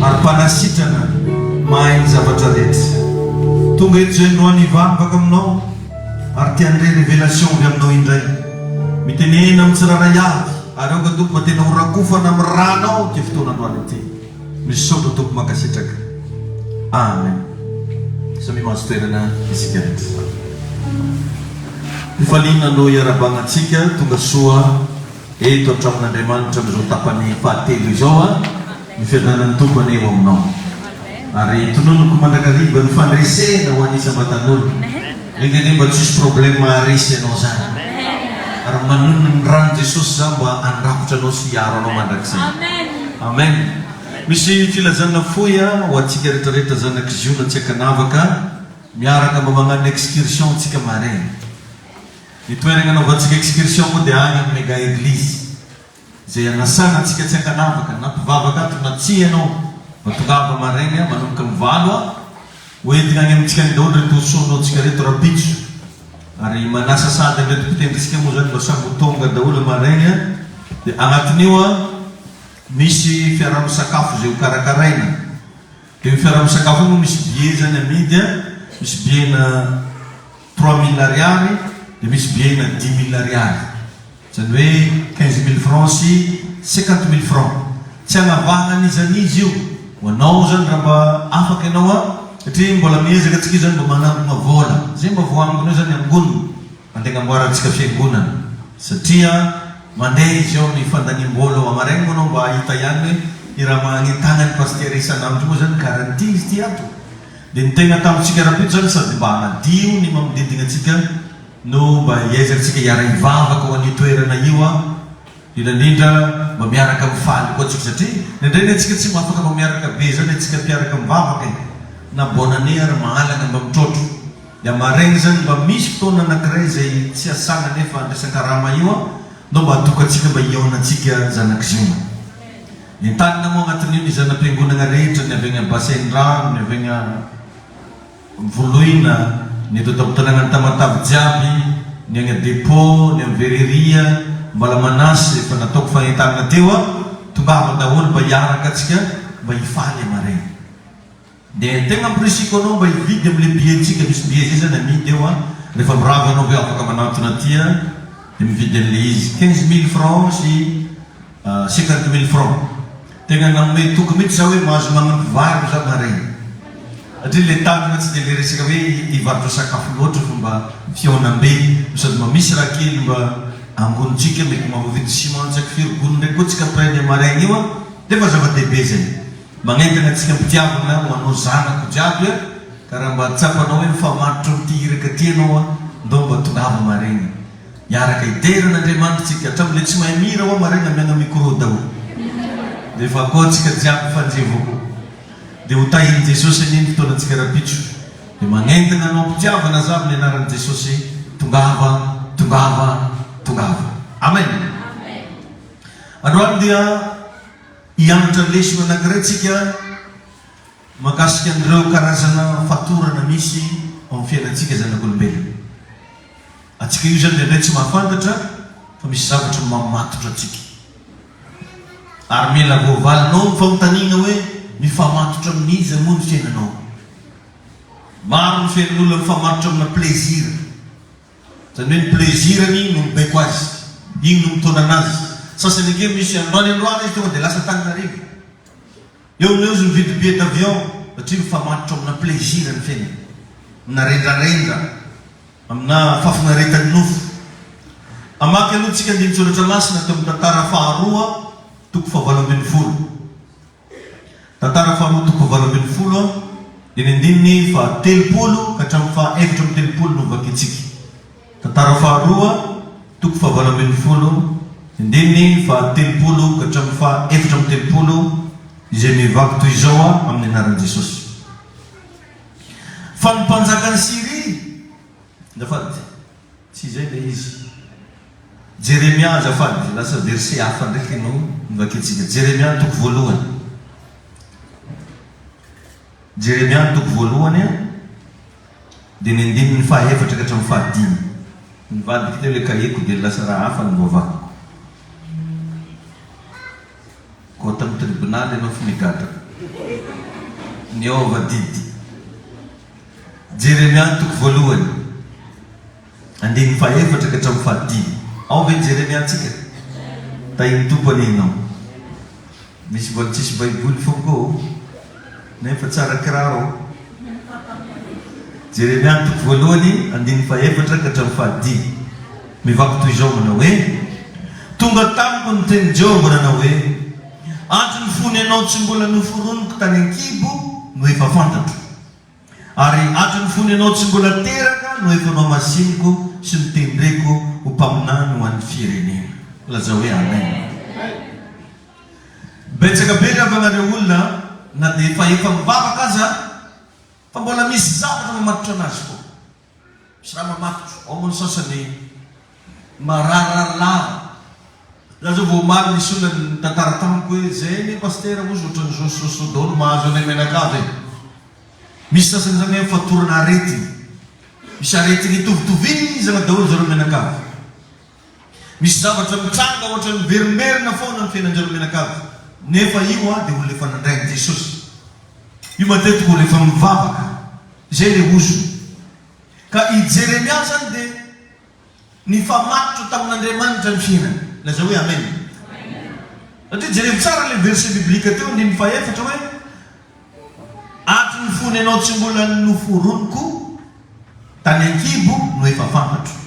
Ary mpanasitrana mahay ny zavatra rehetra. Tonga eto izay androany hivavaka aminao ary te handre révélation avy aminao indray. Mitenena amin'ny tsirairay avy ary aoka Tompo mba tena ho rakofana amin'ny rànao ity fotoana androany ity. Misaotra Tompo mankasitraka. Amen. Samia mahazo toerana isika rehetra. Fifaliana no iarahabana antsika tonga soa eto an-tranon'Andriamanitra amin'izao tapany fahatelo izao a! Ny fiadanan'ny Tompo anie ho aminao. Ary tononiko mandrakariva ny fandresena ho an'ny isam-batan'olona. Enga anie mba tsy hisy problème maharesy anao zany. Ary manonona ny ran'i Jesosy za mba handrakotra anao sy hiaro anao mandrakizay. Amen. Misy filazana fohy ho antsika rehetrarehetra zanak'i Ziona tsy ankanavaka miaraka mba magnano excursion tsika maraina. Ny toeragna anaovantsika excursion moa dia agny amin'ny Mega Eglise izay anasana antsika tsy ankanavaka na mpivavaka ato na tsia ianao mba tongava maraigna manomboka amin'ny valo a ho entigna agny amintsika agny daholo reto sono-ntsika reto rapitso ary manasa sahady an'ireto mpitendrintsika moa zany mba samy ho tonga daholo maraigna dia agnatin'io a misy fiaraha-misakafo izay ho karakaraina dia io fiaraha-misakafo io moa misy billet zany amidy a misy billet-na 3000 ariary dia misy billet-na 10000 ariary. Izany hoe 15000 francs sy 50000 francs. Tsy hanavahana an'iza n'iza io. Ho anao izany raha mba afaka ianao an, satria mbola miezaka antsika io izany mba manangona vola. Izay mba voaangona eo izany angonina andeha agnamboarantsika fiangonana. Satria mandeha izy ao ny fandaniam-bola ao. Amaraigny moa anao mba hahita ihany hoe i raha magnentagnan'ny pasitera isan'andro io moa izany garantie izy ity ato. Dia ny tegna ataontsika rahampitso zany sady mba hanadio ny magnodidina antsika no mba hiezaka hiara-hivavaka ho an'io toerana io an, indrindra indrindra mba miaraka mifaly koa tsika satria indraindray anie tsika tsy mba afaka mba miaraka be zany antsika mpiaraka mivavaka e, na bonne année ary mahalana mba mitrotro, dia maraigny zany mba misy fotoana anakiray izay tsy asana nefa andraisan-karama io an, ndao mba atokantsika mba hihaonantsika zanak'i Ziona. Nentanina moa agnatin'io ny zana-piangonagna rehetra, ny avy agny Basendrano, ny avy agny Voloina, ny eto an-tampon-tanàgnan'i Tamatave jiaby, ny agny Dépôt, ny amy Vereria, Mbalamanasy, efa nataoko fagnentanana teo a, tongava daholo mba hiaraka antsika mba hifaly amaraigny. Dia tegna ampirisiko anao mba hividy amle billet tsika, misy billet zay zany amidy eo an, rehefa mirava anao avy eo afaka manantona aty an, dia mividy anle izy, 15 mille francs sy 50 mille francs, tegna nanome toky mihitsy za hoe mahazo magnampy vary za maraigny, satria le tanjona tsy dia le resaka hoe hivarotra sakafo loatra fa mba fihaonambe, no sady mba misy raha kely mba angonintsika, mety mahavoavidy ciment tsy haiko firy gony ndraiky koa tsika après ny maraigny io an, nefa zava-dehibe zay. Magnentana antsika am-pitiavana ho anao zanako jiaby a, ka raha mba tsapanao hoe mifamatotra amin'ity iraka ity ianao a, ndao mba tongava maregny. Hiaraka hidera an'Andriamanitra tsika, hatramin'ilay tsy mahay mihira hoa maregny amiagna micro daholo. Dia efa koa tsika jiaby mifanjevo koa. Dia ho tahin'i Jesosy anie ny fotoanantsika rapitso. Dia magnentana anao am-pitiavana za amin'ny anaran'i Jesosy, tongava, tongava, tongava. Amen. Androany dia. Hianatra lesona anankiray tsika mahakasika an'ireo karazana fatorana misy ao amin'ny fiainantsika zanak'olombelona. Antsika io izany indraindray tsy mahafantatra fa misy zavatra mamatotra antsika. Ary mila voavalinao ny fanontaniana hoe mifamatotra amin'iza moa ny fiainanao? Maro ny fiainan'olona mifamatotra amina plaisir. Izany hoe ny plaisir-ny no mibaiko azy, iny no mitaona anazy. Sasany ange misy androany androany izy tonga dia lasa Antananarivo. Eo no eo izy mividy billet d'avion satria mifamatotra amina plaisir ny fiainany, amina rendrarendra, amina fahafinaretan'ny nofo. Hamaky aloha tsika andinin-tsoratra masina teo amin'ny tantara faharoa toko fahavalo 18. Tantara faharoa toko 18 dia ny andininy faha 30 ka hatramin'ny faha 34 no vakintsika. Tantara faharoa toko faha 18 andininy faha 30 ka hatramin'ny faha 34 izay mivaky toy izao amin'ny anaran'i Jesosy. Fa ny mpanjakan'i Syria, azafady, Tsy izay ilay izy. Jeremia azafady, lasa verset hafa ndraiky no novakintsika. Jeremia toko voalohany. Jeremia toko voalohany dia ny andininy fahaefatra ka hatramin'ny fahadimy. Nivadika teo ilay kahie-ko dia lasa raha hafa no voavakiko. Koa tamin'ny tribonaly ianao fa migadra. Niova didy. Jeremia toko voalohany, andininy fahefatra ka hatramin'ny fahadimy. Ao ve ny Jeremia-ntsika? Tahin'ny Tompo anie ianao. Misy mbola tsisy baiboly foko ô, nefa tsara kiraro ô. Jeremia toko voalohany, andininy fahefatra ka hatramin'ny fahadimy. Mivaky toy izao manao hoe, Tonga tamiko ny tenin'i Jehovah nanao hoe, Antony fony ianao tsy mbola noforoniko tany an-kibo no efa fantatro. Ary hatry ny fony ianao tsy mbola teraka no efa nohamasiniko sy notendreko ho mpaminany ho an'ny firenena. Lazao hoe Amen. Betsaka be ry havana ireo olona na dia efa efa mivavaka aza fa mbola misy zavatra mamatotra anazy foana. Misy raha mamatotra. Ao moa ny sasany mararirary lava. Za zao vao omaly nisy olona nitantara tamiko hoe zay anie pasitera ozy ohatran'izao sy zao sy zao daholo mahazo anay mianakavy e. Misy sasany zany hoe fatorana aretina. Misy aretina itovitovizana daholo zareo mianakavy. Misy zavatra mitranga ohatran'ny miverimberina foana ny fiainan-jareo mianakavy. Nefa io dia olona efa nandray an'i Jesosy. Io matetika olona efa mivavaka. Izay ilay ozona. Ka i Jeremia zany dia nifamatotra tamin'Andriamanitra ny fiainany. Lazao hoe Amen. Satria jerevo tsara ilay verset biblique teo andininy fahefatra hoe Hatry ny fony ianao tsy mbola noforoniko tany an-kibo no efa fantatro.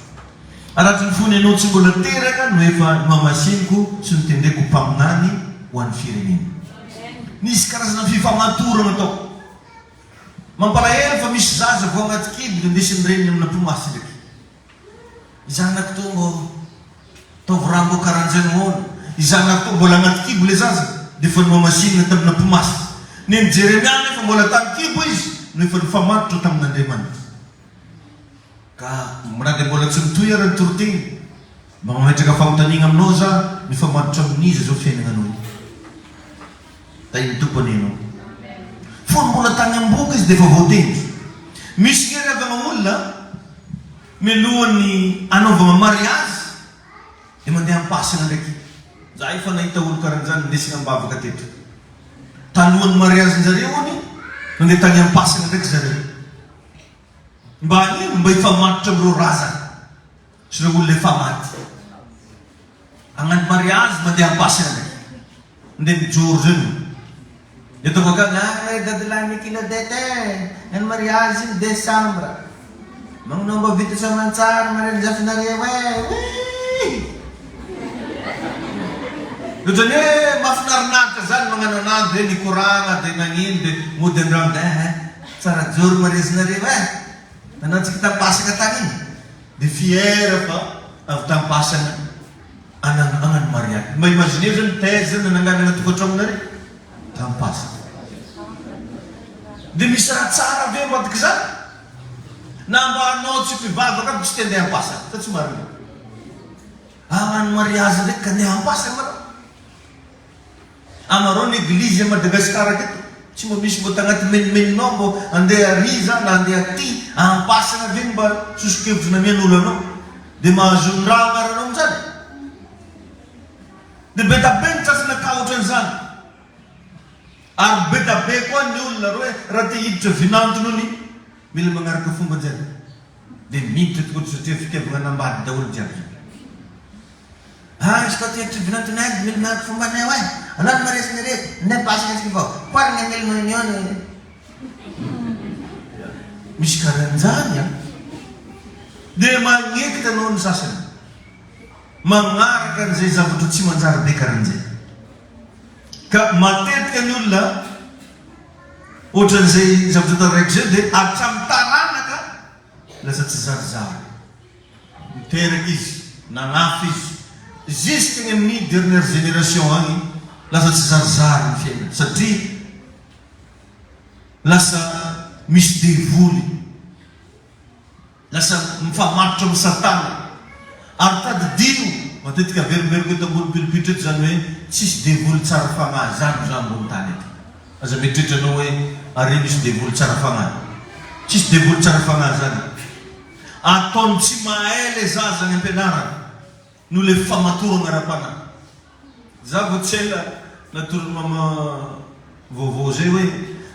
Ary hatry ny fony ianao tsy mbola teraka no efa nohamasiniko sy notendreko ho mpaminany ho an'ny firenena. Nisy karazana fifamatorana tao. Mampalahelo fa misy zaza vao agnaty kibo de ndesin'ny reniny amina mpimasy ndraiky. I zanako tô mbô taovy raha mbô karanjay nohoana. I zanako tô mbola agnaty kibo le zaza de efa nohamasinina tamina mpimasy. Nen'i Jeremia nefa mbola tany kibo izy no efa nifamatotra tamin'Andriamanitra. Ka na de mbola tsy mitohy ara ny toriteny, mba mametraka fanontaniagna aminao za, mifamatotra amin'iza zao fiainagnanao io? Tahin'ny Tompo anie ianao. Fony mbola tany am-bohoka izy dia efa voatendry. Misy nge ry havana olona mialohan'ny hanaovana mariazy dia mandeha am-pasana ndraiky. Za efa nahita olo karan'izany nindesina am-bavaka teto. Talohan'ny mariazinjareo hono nandeha tany am-pasana ndraiky zareo. Mba ino? Mba hifamatotra amin'ireo razana sy ireo olona efa maty. Hagnano mariazy mandeha am-pasana ndraiky. Ndeha mijoro zay no. Dia tonga akany, ah ry dadilahy Mikiladette eh, ny mariazy iny décembre. Magnano mba vita soamantsara marina zafinareo eh, wii! Ohatran'ny hoe mahafinarinaritra zany magnano ananjy hoe nikoragna dia nagnino dia mody andrano dia eh, tsara joro mariazinareo eh. Nanantsika tam-pasana tany iny. Dia fier fa avy tam-pasana. Ananan'i Maria. Mba imaginez zany thèse zany nananganana tokantragnonareo tam-pasana. Dia misy raha tsara ve ambadik'izany? Na mba anao tsy mpivavaka aby tsy te handeha am-pasana. Sa tsy marina? Hagnano mariazy ndraiky ka andeha am-pasana nareo? Amarao ny eglizy a Madagascar aketo tsy mba misy mbô tagnaty menomenonao mbô andeha ary za na andeha aty ampasagna ve mba sosokevitry namian'olo anao de mahazo ny raha agnaranao aminjany de be da be ny tratran'ny cas otran'izany ary be da be koa ny olona roe raha te hiditra vinantony ony mila magnaraka fomba jiaby de miditra tokoa satria fitiavagna anambady daholo jiaby zany. Ah izy koa ty tribunal tunel mila miaraka fombanay ao eh! Alao ny mariazinareo e! Ndeha basy antsika vao poirina ny mila réunion e! Misy karanjany an! Dia magnekitra anao ny sasany magnaraka an'izay zavatra tsy manjary be karanjay. Ka matetika ny olona ohatran'izay zavatra tantaraiko izay dia hatramin'ny taranaka lasa tsy zarizary. Niteraka izy, nanafy izy, jusque any amin'ny dernière génération agny lasa tsy zarizary ny fiainana satria lasa misy devoly, lasa mifamatotra amin'i satana ary tadidio, matetika averimberiko eto ambony pilipitra eto izany hoe tsisy devoly tsara fagnahy zany za ambony tany eto, aza mieritreritra anao hoe ary misy devoly tsara fagnahy, tsisy devoly tsara fagnahy zany. Ataony tsy mahay le zaza any ampianarana noho le famatorana ara-panahy. Za vao tsy ela natoron'i maman Vaovao zay hoe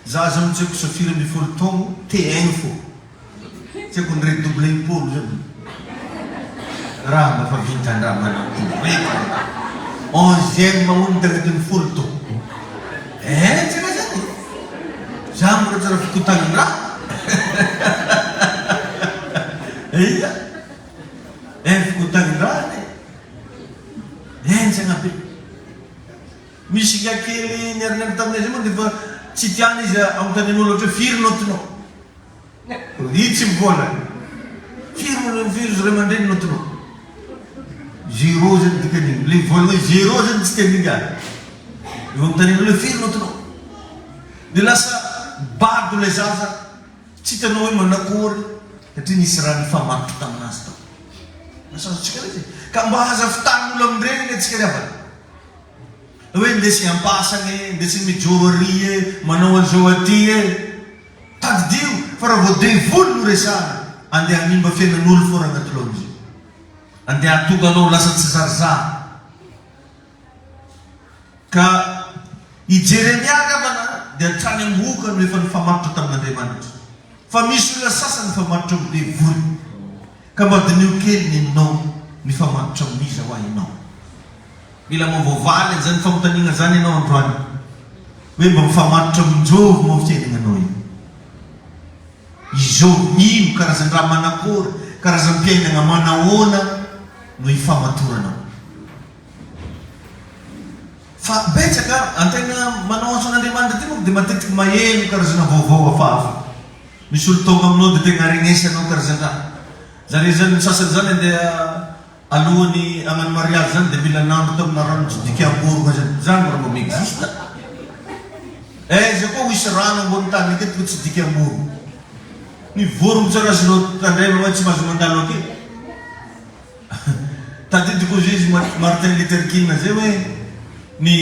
za zao tsy haiko safiry 12 taogno te aigny fô. Tsy haiko ny redouble impolo zany. Raha mba fa vitan-draha manampoly eky e. Onzième hono tagnatin'ny folo taogno. Henjana zany e. Za mbola tsy raha fikontagnin-draha. Eia. Eh fikontagnin-draha anie. Henjana be. Misy ingahy kely niarinary taminay zay moa dia efa tsy tiany izy anontanian'olona ohatra hoe firy note-nao? Ry tsy mivoana. Firy moa firy izy ray aman-dreny note-nao? Zéro zany dikan'iny. Le mivoana hoe zéro zany tsy tian'ny ingahy. Eo anontanian'olona hoe firy note-nao? Dia lasa bado ilay zaza, tsy hitanao hoe manakory satria nisy raha nifamatotra taminazy tao. Lasa azontsika ilay izy e. Ka mba aza fitahin'olona amin'ireny anie tsika ry havana. Hoe ndesigny ampasagna e, ndesigny mijoro ary e, manao an'izao aty e. Tadidio fa raha vao devoly no resahana, andeha hanimba fiainan'olo fô raha agnaty lohan'izy io. Andeha hahatonga anao ho lasa tsy zarizary. Ka i Jeremia ry havana dia hatrany am-bohoka no efa nifamatotra tamin'Andriamanitra. Fa misy olona sasany mifamatotra amin'ny devoly. Ka mba diniho kely neninao mifamatotra amin'iza hoa ianao. Mila mahavoavaly an'izany fanontaniana izany ianao androany. Hoe mba mifamatotra amin-jovy moa fiainagnanao io? Izovy, ino, karazan-draha manakory, karazam-piainagna manahoana no ifamatoranao? Fa betsaka, antegna manao antso an'Andriamanitra aty manko dia matetiky maheno karazana vaovao hafahafa. Misy olo tonga aminao dia tegna regnesanao karazan-draha. Zare zany, ny sasany zany andeha Alohany hagnano mariazy zany dia mila nandro tamina rano tsy dikam-borogna zany. Zany mba mba mi-existe? Aiza koa ho hisy rano ambony tany aketo fa tsy dikam-borogna. Ny vorogno tsy azonao tandremana hoe tsy mahazo mandalo ake. Tadidiko hozy izy Martin Luther King zay hoe ny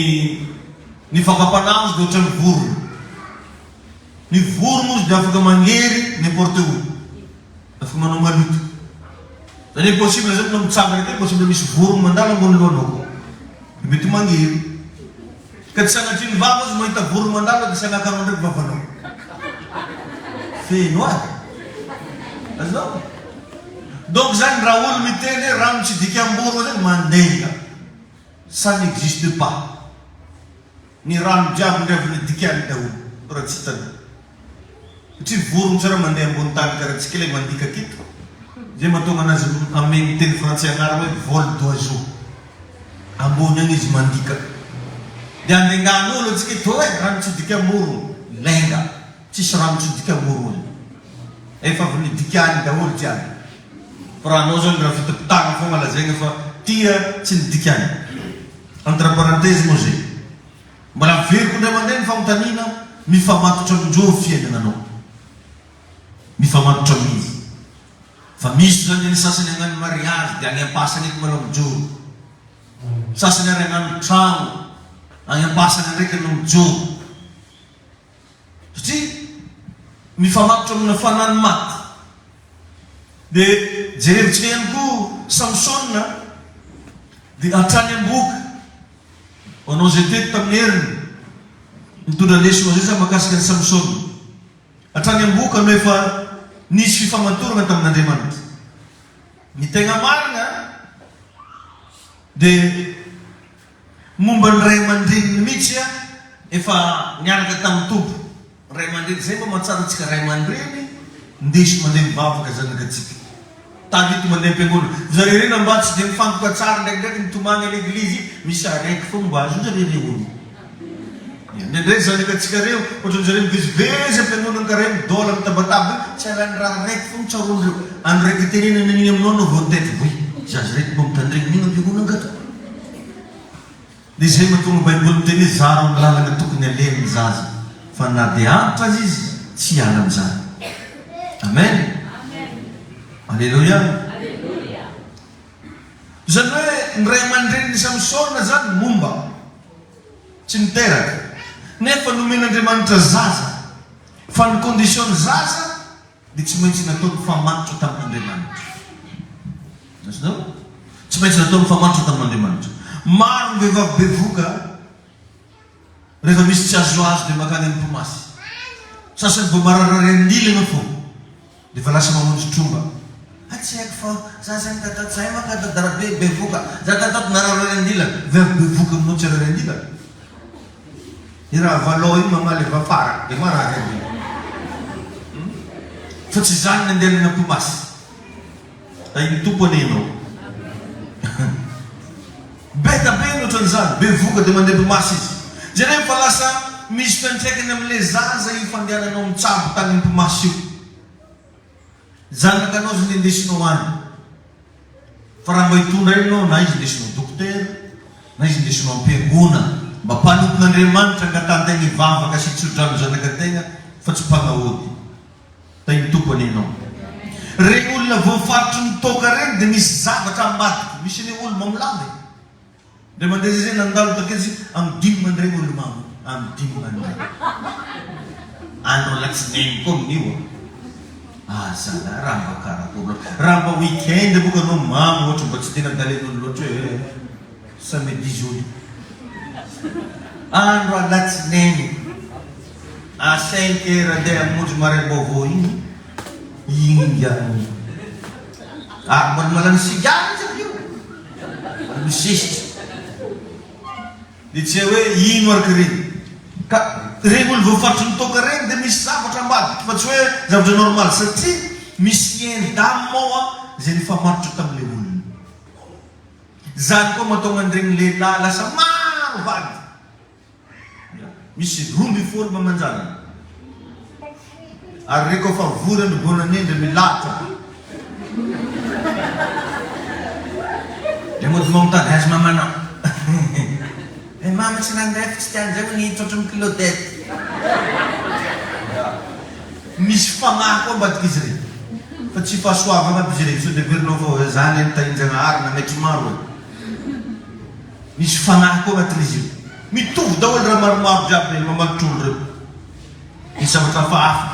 ny fakam-panahy hozy dia ohatran'ny vorogno. Ny vorogno hozy dia afaka mangery n'importe où. Afaka manao maloto. Zany hoe possible zany anao mitsangana akeo possible misy vorogno mandalo ambony lohanao koa. Dia mety mangery. Ka tsy sanatria ny vava aza mahita vorogno mandalo dia sanakanao ndraiky vavanao. Feno ah. Azonao? Donc zany raha olo miteny hoe rano tsy dikam-borogno zany mandenga. Ça n'existe pas. Ny rano jiaby ndray avy nidikany daholo raha tsy hitanao. Satria vorogno tsara mandeha ambony tany karaha tsika ilay mandika aketo. Zay mahatonga anazy amegny teny frantsay anarana hoe vol d'oiseau. Ambony agny izy mandika. Dia andengan'olo antsika eto eh rano tsy dikam-borogno. Lainga. Tsisy rano tsy dikam-borogno. Efa avy nidikany daholo jiaby. Fa raha anao zany raha fitapitahana fogna lazaigna fa tia tsy nidikany. Entre parenthèse moa zay. Mbola averiko indray mandeha ny fanontaniana, mifamatotra amin-dRo ny fiainananao? Mifamatotra amin'iza? Fa misy zany ny sasany hagnano mariage dia any am-pasana eky maloha mijoro. Sasany ary hagnano tragno, any am-pasana ndraiky no mijoro. Satria mifamatotra amina fanahy ny maty. Dia jerevintsika ihany koa Samsona dia hatrany am-bohoka. Ho anao izay teto tamin'ny heriny, nitondra lesona izay za mahakasika an'i Samsona. Hatrany am-bohoka no efa nisy fifamatorana tamin'Andriamanitra. Ny tegna marina dia Momba ny ray aman-dreniny mihitsy efa niaraka tamin'ny Tompo. Ray aman-dreny, zay mba mahatsara antsika ray aman-dreny, ndeso mandeha mivavaka zanakatsika. Tarito mandeha am-piangonana. Zareo ireny mba tsy dia mifantoka tsara ndraikindraiky mitomany any eglizy, misy araiky foana mba azon zareo ireo olo. Indraindray zanakatsika reo, ohatran'ny zareo mivezivezy am-piangonana karaha io, midola, mitabataba io, tsy alany raha araiky foana tsaroan'ireo. Andro raiky itenenana an'iny aminao anao vao nitaitra, oy, zaza ireto mba mitandregny an'iny am-piangonana angaha? Dia izay mahatonga baiboly miteny hoe zaro ny lalana tokony alehany ny zaza fa na dia antitra aza izy tsy hiala amin'izany. Amen. Aleloia. Izany hoe ny ray aman-drenin'i Samsona izany momba tsy niteraka nefa nomen'Andriamanitra zaza fa ny condition ny zaza dia tsy maintsy natao nifamatotra tamin'Andriamanitra. Azonao? Tsy maintsy natao nifamatotra tamin'Andriamanitra. Maro ny vehivavy bevoka. Rehefa misy tsy azoazo dia mankany amin'ny mpimasy. Sasany vao mararirary an'ilana fô dia efa lasa mamonjy tromba. Ah tsy haiko fa za zany tatato zahay manko ato Darabe bevoka za tatato nararirary an'ilana. Vehivavy bevoka aminao tsy harary an'ilana? Ny raha valao iny mamaly avy afara dia marary an'ilana. Fa tsy izany ny andehanana mpimasy. Tahin'ny Tompo anie ianao. Beta be ny ohatran'izany, bevoka dia mandeha mpimasy izy. Jereo fa lasa misy fiantraikany amin'ilay zaza io fandehananao mitsabo tany amin'ny mpimasy io. Zanakanao izy nindesinao any. Fa raha mba hitondra eny ianao, na izy indesinao dokotera, na izy indesinao am-piangona, mba mpanompon'Andriamanitra angatahan-tegna hivavaka sy hitsodrano zanaka-tegna fa tsy mpagnaody. Tahin'ny Tompo anie ianao. Reny olona voafaritry ny toaka reny dia misy zavatra ambadika. Misy anie olo mamo lava e. Ndray mandeha zay zay nandalo takeo izy amin'ny dimy mandray olo mamo amin'ny dimy mandray. Andro alatsinainy koa amin'io a. Ah zalahy raha mba karakory loatra. Raha mba week-end moka anao mamo ohatra mba tsy dia nadalen'olo loatra hoe samedi joli. Andro alatsinainy. À cinq heures andeha hamonjy maraim-baovao iny, iny ingahy ary mbola manano sigara izy avy eo, mbola misesitra. Dia tsy hay hoe ino araka ireny. Ka ireny olo voafaritry ny toaka ireny dia misy zavatra ambadika fa tsy hoe zavatra normal satria misy lien d'âme ao izay nifamatotra tamin'ilay olona. Izany koa mahatonga an'ireny lehilahy lasa maro vady. Misy 12 mamanjanany. Ary re koa fa vory andro bonane ndre milahatra. Ndre mody magnontany aiza mamanao. Eh mama tsy nandeha fa tsy tian'izay hono hiditra ohatran'ny Claudette. Misy fagnahy koa ambadik'izy ireny. Fa tsy fahasoavagna aby izy ireny. Sao dia heverinao fa za anie nitahin-jagnahary nametry maro e. Misy fanahy koa agnatin'izy io. Mitovy daholo raha maromaro jiaby mamatotr'olo reo. Misy zavatra hafahafa.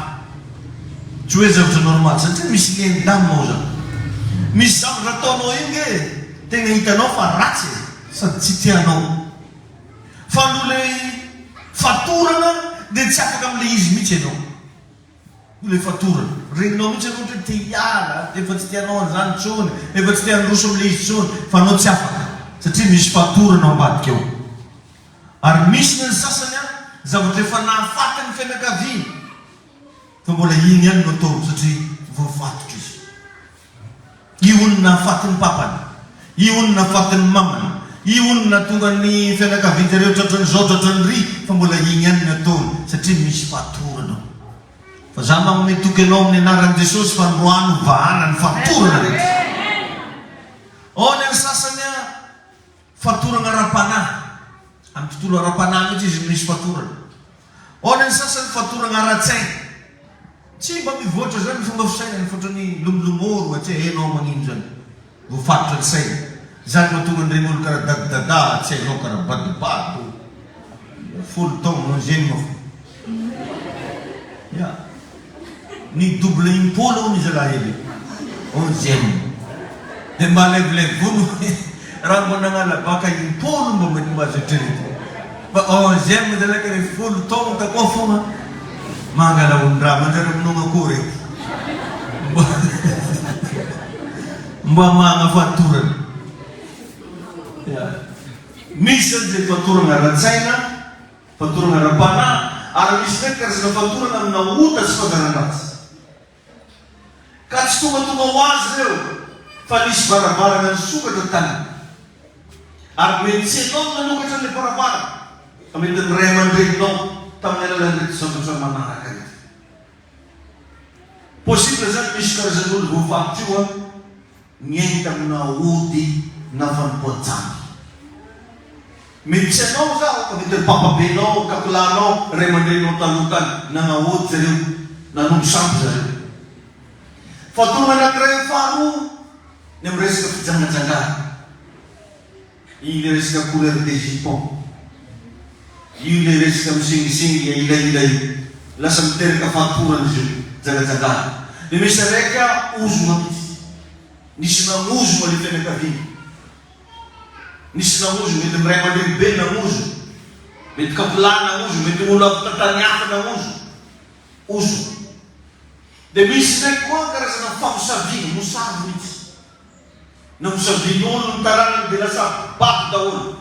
Tsy hoe zavatra normal satria misy lien d'âme ao zany. Misy zavatra ataonao io nge tegna hitanao fa ratsy e, sady tsy tianao. Fa noho le fatorana dia tsy afaka amle izy mihitsy ianao. Ilay fatorana. Regninao mihitsy ianao ohatra hoe te hiala, efa tsy te hanao an'izany intsony, efa tsy te handroso amin'ilay izy intsony, fa anao tsy afaka satria misy fatorana ao ambadika ao. Ary misy ny an'ny sasany an, zavatra efa nahafaty ny fianakaviany, fa mbola iny ihany no ataony satria voafatotra izy. Io hono nahafaty ny papany, io hono nahafaty ny mamany, io hono nahatonga ny fianakavian-jareo tratran'izao tratran'iry fa mbola iny ihany ny ataony satria misy fatorana ao. Fa za manome toky anao amin'ny anaran'i Jesosy fa androany ho vahana ny fatorana rehetra. Ao ny an'ny sasany an, fatorana ara-panahy, amin'ny tontolo ara-panahy mihitsy izy no misy fatorana. Ao ny an'ny sasany fatorana ara-tsaina. Tsy mba mivoatra zany ny fomba fisainany fa otrany lomolomoro tsy hainao magnino zany. Voafaritra ny saina. Zany mahatonga an'ireny olo karaha dadidada tsy hainao karaha badobado 10 taogno onzième fo. Ya. Ny double impolo hono izy lahy ely. Onzième. Dia mba alaivolaivo hono raha mbo nagnala baka impolo mba mety mba azo eritreretina. Fa onzième zalahy ka re 10 taogno takao fogna mangala olon-draha manjary aminogna akoho raiky. Mba mba magna fatorana. Ya. Misy zany zay fatorana ara-tsaina, fatorana ara-panahy, ary misy ndraiky karazana fatorana amina ota sy fandaharan-dratsy. Ka tsy tongatonga ho azy ireo fa nisy varavarana nisokatra tany. Ary mety tsy ianao no nanokatra an'ilay varavarana fa mety ny ray aman-dreninao tamin'ny alalan'ireto zavatra manaraka ireto. Possible zany misy karazan'olo voafaritra io an, niaina tamina ody na fanompoan-tsampy. Mety tsy anao zaho fa mety ry papabenao, kakolanao, ray aman-dreninao taloha tany, nagnaody zareo, nanompo sampy zareo. Fatorana anankiray faharoa ny amin'ny resaka fijangajangana. Iny ilay resaka couleur des jupons. Io ilay resaka misengisengy ila ila io. Lasa miteraka fatorana izy io, jangajangana. Dia misy raika ozona mihitsy. Nisy nagnozona ilay fianakaviana. Nisy nagnozona, mety ny ray aman-dreny be nagnozona. Mety kapila naozo, mety olo avy tantany hafa naozo. Ozona. Dia misy ndraiky koa karazana famosaviana, mosavy mihitsy. Namosavian'olo ny taranany dia lasa bado daholo.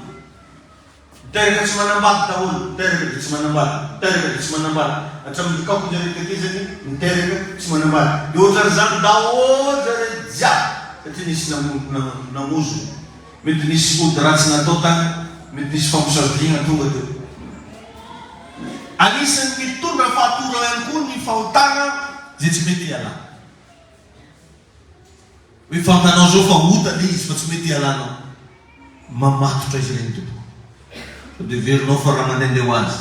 Miteraka tsy manambady daholo, miteraka dia tsy manambady, miteraka dia tsy manambady. Hatramin'ny kaokon-jareo taty zany miteraka tsy manambady. Dia ohatran'izany daholo zareo jiaby satria nisy namozona. Mety nisy ody ratsy natao tany, mety nisy famosaviana tonga teo. Anisan'ny mitondra fahatorana ihany koa ny fahotana izay tsy mety hialana. Hoe fantanao izao fa ota ilay izy fa tsy mety hialanao. Mamatotra izy ireny tompoko. Sao dia heverinao fa raha mandehandeha ho azy.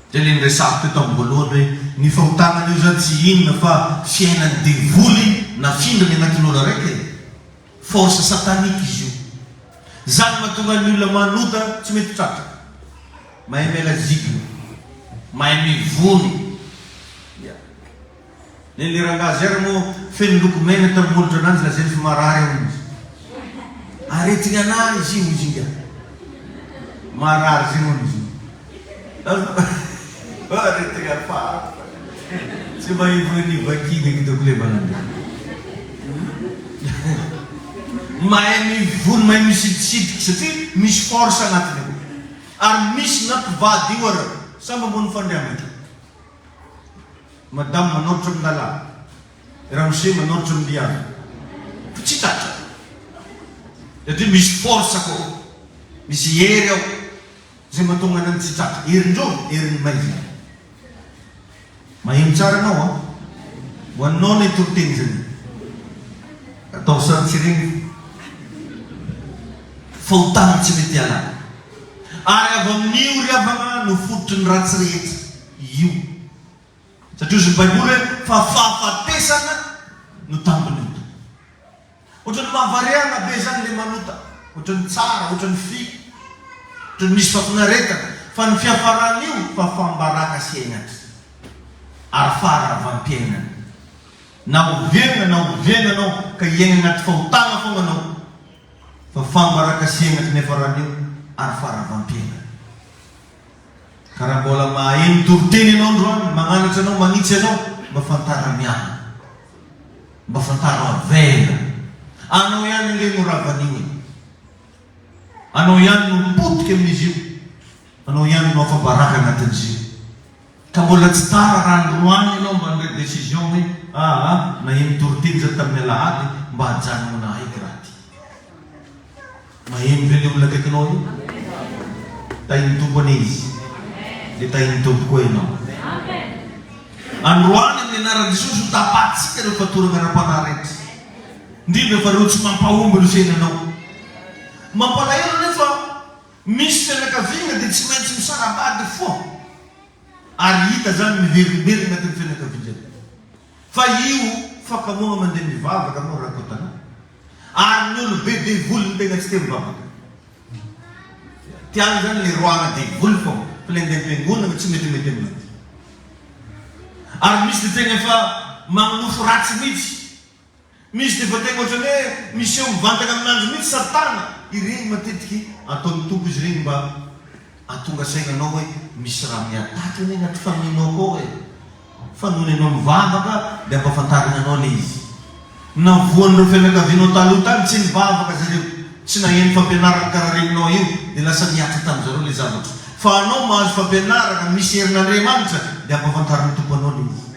Izay ilay niresahako teo tamin'ny voalohany hoe ny fahotana an'io izany tsy inona fa fiainan'ny devoly nafindrany anatin'olo araiky e. Force satanique izy io. Zany mahatonga ny olona manota tsy mety tratra. Mahay miala zigny. Mahay mivony. Ya. Ny le rangahy zay ary moa feno loko mena tamin'ny molotra ananjy lazainy fa marary hono izy. Aretigny anahy izy io hoy izy ingahy. Marary zay hono izy io. Aretigna hafahafa. Tsy mba ivon'ny vakiana kitako le manandeha. Mahay mivony, mahay misidisidiky satria misy force agnatiny ao. Ary misy na mpivady io ara samy ambony fandriamana. Madame manoratra amin-dalàna, ramose manoratra amin-diavy. Fa tsy tratra. Satria misy force koa ao. Misy hery ao. Izay mahatonga anany tsy tratra. Herin-drô, herin'ny maizina. Maheno tsara anao an! Ho anao ilay toriteny izany. Ataovy sary tsy regny. Fahotana tsy mety ialana. Ary avy amin'io ry havana no fototry ny ratsy rehetra. Io. Satria hozy ny Baiboly hoe fa fahafatesana no tambin'ny ota. Ohatran'ny mahavariana be zany le manota, ohatran'ny tsara, ohatran'ny fy, ohatran'ny misy fahafinaretana, fa ny fiafaran'io fahafaham-baraka sy henatra ary faharavam-piainana. Na oviana na oviana anao ka hiaina anaty fahotana foana anao, fahafaham-baraka sy henatra ny fiafaran'io ary faharavam-piainana. Ka raha mbola maheno toriteny ianao androany, magnanatra anao, magnitsy anao, mba fantara miala. Mba fantaro avela. Anao ihany ange no ravan'io e. Anao ihany no potika amin'izy io. Anao ihany no afa-baraka anatin'izy io. Ka mbola tsy tara raha androany ianao mba handray décision hoe aa naheno toriteny za tamin'ny alahady mba ajanona aiky raha ty. Maheno ve le olona akaikinao io? Tahin'ny Tompo anie izy. Dia tahin'ny Tompo koa ianao. Androany amin'ny anaran'i Jesosy ho tapahantsika ireo fatorana ara-panahy rehetra. Indrindra fa ireo tsy mampahomby ny fiainanao. Mampalahelo anefa misy fianakaviana dia tsy maintsy misara-bady foa. Ary hita izany miverimberina anatin'ny fianakaviana. Fa io fakamoana mandeha mivavaka moa rakotana ary ny olobe devoly ny tegna tsy tia mivavaka. Tiany zany le roahana devoly fô fa le andeha am-piangonana tsy metimety aminazy. Ary misy de tegna efa magnonofy ratsy mitsy. Misy de efa tegna ohatrany hoe miseho mivantagna aminanjy mitsy satana. Ireny matetiky ataon'ny Tompo izy ireny mba hahatonga saina anao hoe misy raha mi-attaque anie agnaty famille-nao akao e. Fa nony ianao mivavaka dia ampahafantariny anao ilay izy. Na voan'ireo fianakavianao taloha tany tsy nivavaka zareo, tsy naheno fampianarana karaha reninao io dia lasa nihatra tamin'zareo ilay zavatra. Fa anao mahazo fampianarana misy herin'Andriamanitra dia ampahafantarin'ny Tompo anao ilay izy.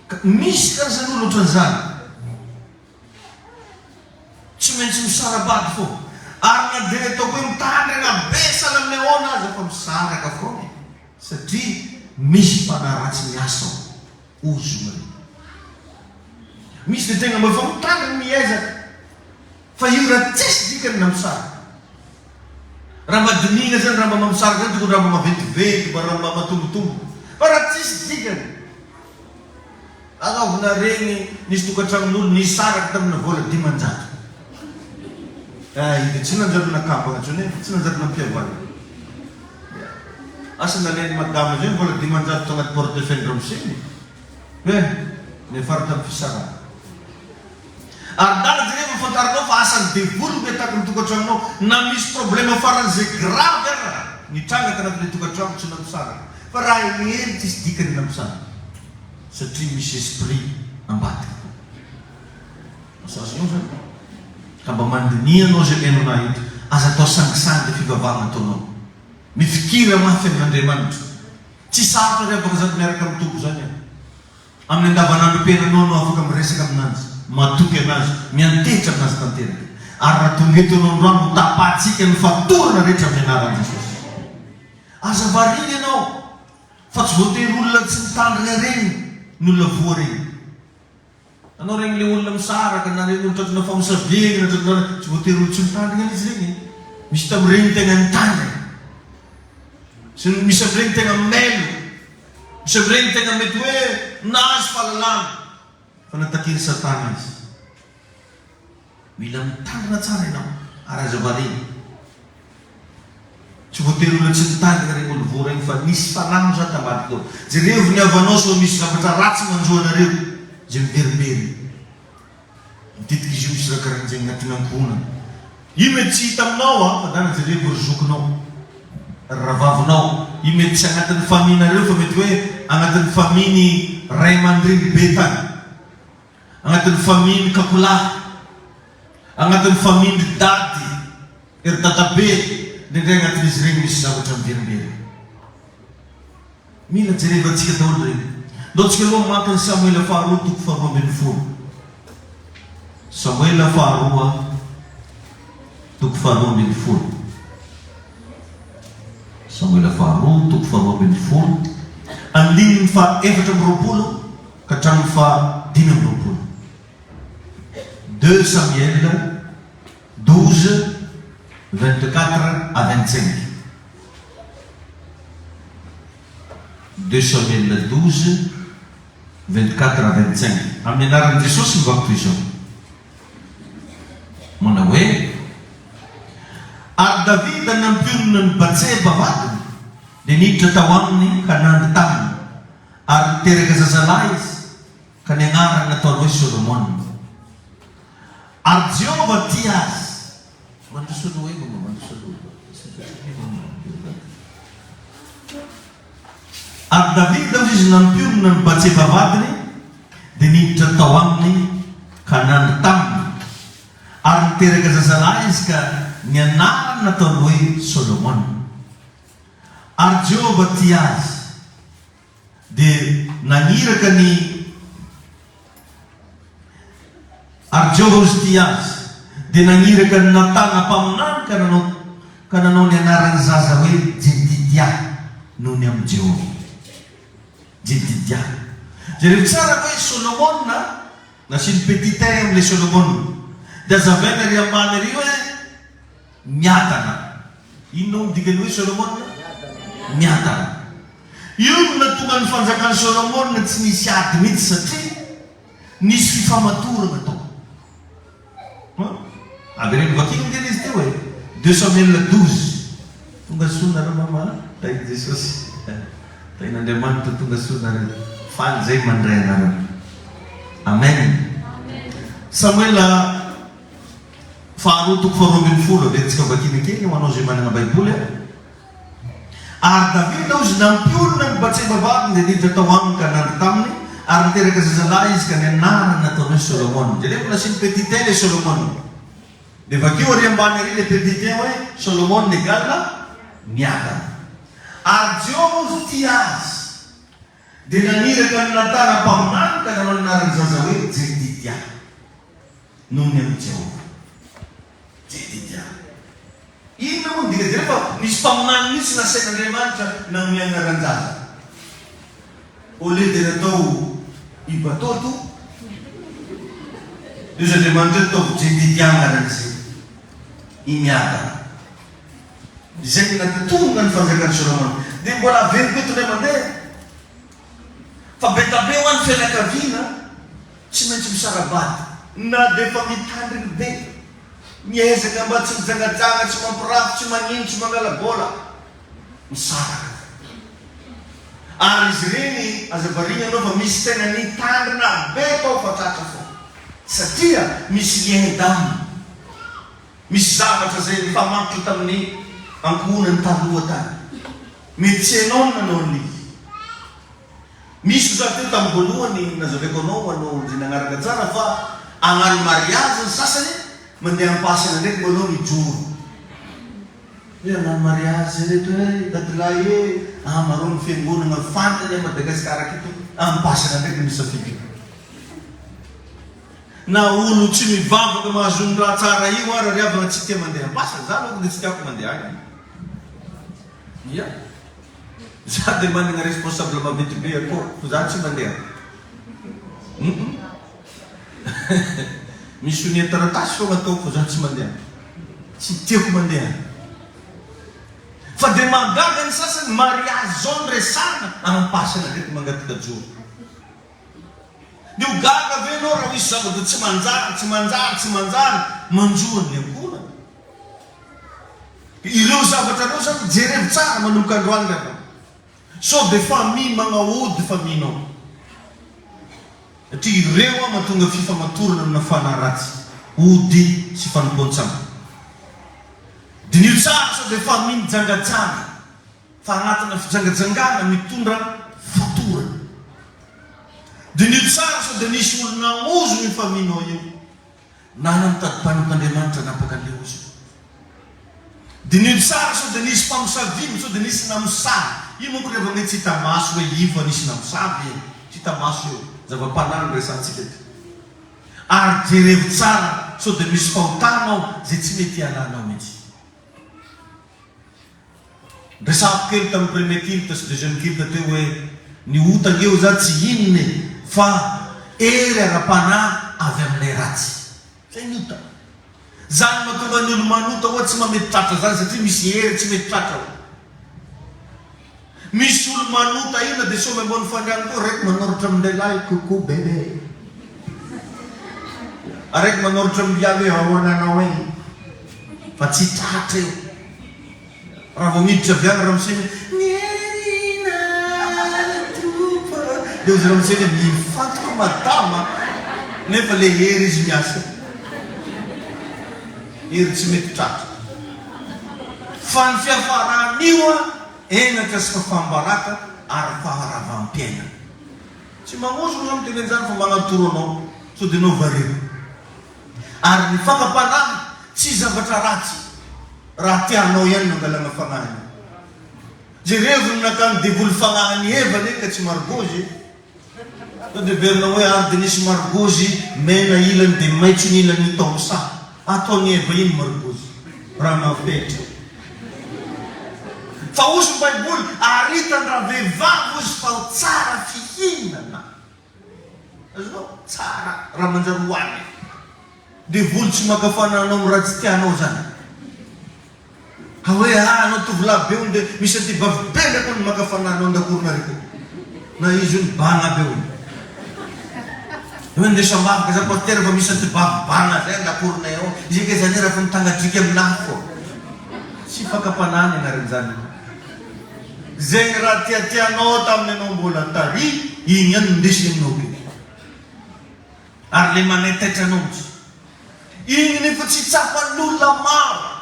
Ka misy karazan'olona ohatran'izany. Tsy maintsy misara-bady foana. Ary na dia ataoko hoe mitandrina be sahala amin'ny ahoana aza fa misaraka foana e. Satria misy fanahy ratsy miasa ao. Ozona io. Misy dia tegna mba efa mitandrina miezaka. Fa io raha tsisy dikany na misaraka. Raha mba dinihina zany raha mba mampisaraka zany tokony raha mba maventiventy mba raha mba matombotombo. Fa raha tsisy dikany. Anaovina reny nisy tokantragnon'olo nisaraka tamina vola 500. Eh, io dia tsy nanjary nakambana intsony e, tsy nanjary nampihavana. Asa nalain'i madama izay ny vola 500 tao anaty portefeuille ramose e. Eh, niafara tamin'ny fisarahana. Ary dada jereo fa fantarinao fa asan'ny devoly no miattaque ny tokantranonao na misy problème faran'izay grave ara. Nitranga tanatin'ilay tokantrano tsy nampisaraka. Fa raha hery tsisy dikany nampisaraka. Satria misy esprit ambadika tao. Asa azonao zany? Ka mba mandiniha anao izay mihaino anah eto. Aza atao sangisangy ilay fivavahana ataonao. Mifikira mafy amin'Andriamanitra. Tsy sarotra ry havako zany miaraka amin'ny Tompo zany an. Amin'ny andavanandrom-piainanao no afaka miresaka amin'Azy, matoky an'Azy, miantehitra amin'Azy tanteraka. Ary raha tonga eto ianao androany, ho tapahantsika ny fatorana rehetra amin'ny anaran'i Jesosy. Aza variana ianao fa tsy voatery olona tsy mitandrina ireny ny olona voa ireny. Anao regny le olona misaraka na regny olo tratrana famosaviagna na tratrana tsy voatery olo tsy mitandrigna anie izy regny e. Misy tamin'iregny tegna nitandrigna. Sy misy amin'iregny tegna mailo. Misy amin'iregny tegna mety hoe nahazo fahalalana fa natakin'i satana izy. Mila mitandrina tsara ianao ary aza variana. Tsy voatery olona tsy mitandrina ireny olo voa ireny fa nisy fanahy oza tambadika ao. Jerevo ny havanao sao misy zavatra ratsy manjo anareo izay miverimberina. Matetika izy io misy raha karahan'izay agnatin'ny ankohonana. Io mety tsy hita aminao an, fa dana jerevo ry zokinao, ry rahavavinao. Io mety tsy agnatin'ny famille-nareo fa mety hoe agnatin'ny famille-ny ray aman-dreny be tany. Agnatin'ny famille-ny kakolahy, agnatin'ny famille-ndry dady, ry dadabe, indraindray agnatin'izy ireny misy zavatra miverimberina. Mila jerevantsika daholo ireny. Ndao tsika aloha mamaky ny Samoela faharoa toko faharoa ambinifolo. Samoela faharoa toko faharoa ambinifolo. Samoela faharoa toko faharoa ambinifolo, andininy faha 24 ka hatramin'ny faha 25. Deux Samuel 12, 24 à 25. Deux Samuel 12, 24 à 25. Amin'ny anaran'i Jesosy no vaky toy izao. Manao hoe, Ary Davida nampionona an'i Batseba vadiny, dia niditra tao aminy ka nandry taminy, ary niteraka zazalahy izy, ka ny anarany nataony hoe Solomona. Ary Jehovah tia azy. Mandroso aloha e, mama, mandroso aloha. Ary Davida, hoy izy, nampionona an'i Batseba vadiny, dia niditra tao aminy ka nandry taminy. Ary niteraka zazalahy izy ka ny anarany nataony hoe Solomona. Ary Jehovah tia azy, dia naniraka ny Ary Jehovah hozy tia azy, dia naniraka an'i Natana mpaminany ka nanao ka nanao ny anaran'ny zaza hoe Jedidia noho ny amin'i Jehovah. Jedidia. Jereo tsara hoe Solomona, nasiany petit un amin'ilay Solomona. Dia hazavaina ery ambany ery hoe miadana. Inona moa ny dikan'ny hoe Solomona? Miadana. Io no nahatonga ny fanjakan'i Solomona tsy nisy ady mihitsy satria nisy fifamatorana tao. An? Avereno vakina ange ilay izy teo e. Deux Samuel 12. Tonga soa nareo mama a. Tahin'i Jesosy. Tahin'Andriamanitra tonga soa nareo. Faly zay mandray anareo. Amen. Samoela faharoa toko faharoa ambinifolo averintsika vakina kely ho anao izay manana baiboly a. Ary Davida hozy nampiorina an'i Batseba vadiny dia niditra tao aminy ka nandry taminy, ary niteraka zazalahy izy ka ny anarany nataony hoe Solomona. Jereo fa nasiany petit un ilay Solomona. Dia vakio ary ambany ary ilay petit un hoe Solomona égale miadana. Ary Jehovah hozy tia azy, dia naniraka an'i Natana mpaminany ka nanao ny anaran'ny zaza hoe Jedidia, noho ny amin'i Jehovah. Jedidia. Inona moa no dika jereo fa nisy mpaminany mihitsy nasain'Andriamanitra nanome anaran-jaza. Au lieu de natao i Batoto, dia hozy Andriamanitra hoe ataovy Jedidia anaran'izy io. I Miadana. Izay no nahatonga ny fanjakan'i Solomona. Dia mbola averiko eto indray mandeha fa be da be hoa ny fianakaviana tsy maintsy misara-bady na dia efa mitandriny be. Miezaka mba tsy mijangajanga, tsy mampirafy, tsy manino, tsy mangala bola. Misaraka. Ary izy ireny, aza variana ianao fa misy tena nitandrina be tao fa tratra foana. Satria misy lien d'âme. Misy zavatra izay nifamatotra tamin'ny ankohonany taloha tany. Mety tsy hainao ny nanao an'ilay izy. Misy za teo tamin'ny voalohany nazavaiko anao anao izay nagnaraka tsara fa hagnano mariage ny sasany mandeha am-pasana ndraiky malou mijoro hoe hagnano mariage reto eh dadilahy eh amareo ny fiangonagna fantany a Madagascar aketo am-pasana ndraiky misafidy na olo tsy mivavaka mahazo ny raha tsara io ara ry havagna tsy tia mandeha am-pasana za aloha de tsy tiako mandeha agny ia. Za de managna responsable maventy be akô fa za tsy mandeha hum misy sonia taratasy fogna ataoko fa za tsy mandeha tsy tiako mandeha fa de mahagaga ny sasany mariage zao no resahana ampasana ndraiky mangataka joro de ho gaga ve anao raha misy zavatra tsy manjary tsy manjary tsy manjary manjo an'ny ankohonana Ireo zavatra ireo zany jerevo tsara manomboka androany ry havana. Sao dia famille magnaody famille nao. Satria ireo an mahatonga fifamatorana amina fanahy ratsy, ody sy fanompoan-tsampy. Diniho tsara sao dia famille mijangajanga fa anatina fijangajangana mitondra fatorana. Diniho tsara sao dia nisy olona namozo io famille nao io. Nana nitady mpanompo Andriamanitra hanapaka an'ilay ozona. Diniho tsara sao dia nisy mpamosavy sao dia nisy namosavy. Io manko rehefa hoe tsy hita maso hoe io fa nisy namosavy e. Tsy hita maso io. Zava-panahy no resahantsika eto. Ary jerevo tsara sao dia misy fahotana ao izay tsy mety hialanao mihitsy. Resahako kely tamin'ny premier culte sy deuxième culte teo hoe ny ota ange hoy za tsy inona e fa hery ara-panahy avy amin'ilay ratsy. Zay ny ota. Zany mahatonga ny olo manota hoa tsy maha mety tratra zany satria misy hery tsy mety tratra ao. Misy olo manota inona dia sômy ambony fandriana koa raiky manoratra amin-dehilahy coucou bebe. Araiky manoratra am-biavy hoe ahoana anao e. Fa tsy tratra eo. Raha vao miditra avy any ramose hoe Nirina Tompo a! Dia hozy ramose hoe mifantoka madama a! Nefa le hery izy miasa. Hery tsy mety tratra. Fa ny fiafaran'io a, henatra sy fahafaham-baraka ary faharavam-piainana. Tsy magnozona aho miteny an'izany fa magnatoro anao sao dia enao variana. Ary ny fakam-panahy tsy zavatra ratsy raha tianao ihany no angalana fanahy anao. Jerevo ny nakan'ny devoly fanahy an'i Eva anie ka tsy margozy e. Sao dia heverinao hoe ary dia nisy margozy mena ilany dia maitso ny ilany tao amin'ny saha. Ataon'i Eva iny margozy raha mafetra. Fa hozy ny baiboly ary hitan-dravehivavy hozy fa tsara fihinana. Azonao? Tsara raha manjary hohanina. Devoly tsy maka fanahy anao amin'ny raha tsy tianao zany. Ka hoe ah anao tovolahy be hono dia misy anty vavy be ndraiky hono maka fanahy anao an-dakoronareo koa. Na izy hono banga be hono. Dia hoe ndeso ambavaka za pasitera fa misy anty vavy banga zay an-dakoronay ao. Izy ange zany raha fa mitangadriaka aminahy fô. Tsy fakam-panahy ny anaran'izany. Zegny raha tiatianao tamin'ny anao mbola tary, igny ihany no ndesiny aminao ake. Ary le manaitaitra anao mitsy. Igny nefa tsy tsapan'olona maro.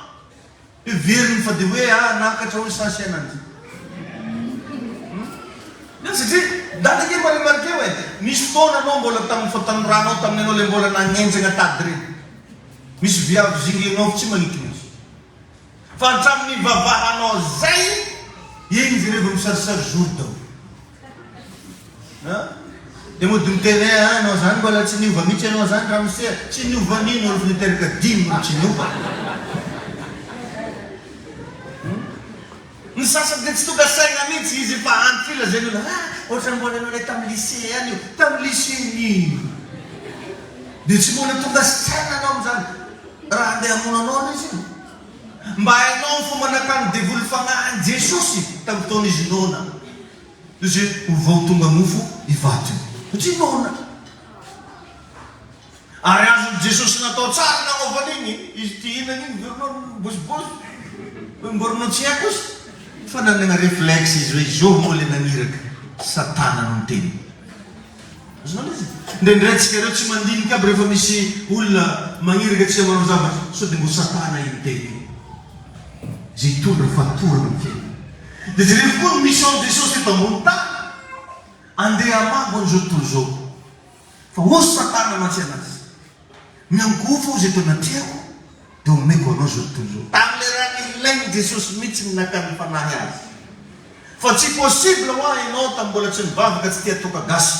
Heveriny fa de hoe ah nakatra hoy sasy ananjy. Hum? Satria dada ange mba remarqueo e, nisy fotoana anao mbola tamin'ny fahatanoranao tamin'ny anao le mbola nagnenjagna tady regny. Misy viavy zingenao fa tsy magniky mihitsy. Fa hatramin'ny nivavahanao zay, iny jereo vao misarisary jour daholo. An? Dia mody miteny hoe ah anao zany mbola tsy niova mihitsy ianao zany ramose a! Tsy niova nino olo efa niteraka dimy no tsy niova. Hum? Ny sasany dia tsy tonga saina mihitsy izy efa antitra io lazain'ny olona ah ohatran'ny mbola ianao ilay tamin'ny lycée ihany io. Tamin'ny lycée nino? Dia tsy mbola tonga saina anao amin'izany. Raha handeha hamono anao anie izy io. Mba hainao ny fomba nakan'ny devoly fanahy an'i Jesosy tamin'ny fotoana izy noana. Izy hoe ovao tonga mofo io vato io. Satria noana. Ary azon'i Jesosy natao tsara nanaovana iny. Izy tia hihinana iny, miverina mibosibosy. Hoe mborinao tsy haiko izy. Fa nanana réflexe izy hoe izao moa ilay naniraka. Satana no niteny. Azonao ilay izy? Indraindray antsika ireo tsy mandinika aby rehefa misy olona magniraka antsika manao zavatra, sao dia mbo satana iny teny iny. Izay hitondra fatorana amin'ny fiainana. Dia jerevo koa ny mission Jesosy teto ambony tany, andeha hamabo an'izao tontolo izao. Fa hozy Satana mantsy anazy, Miankohofa hozy eto anatrehako dia omeko anao izao tontolo izao. Tamin'ilay raha nilain'i Jesosy mihitsy ny nakan'ny fanahy azy. Fa tsy possible hoa ianao tamin'ny mbola tsy nivavaka tsy tia toaka gasy.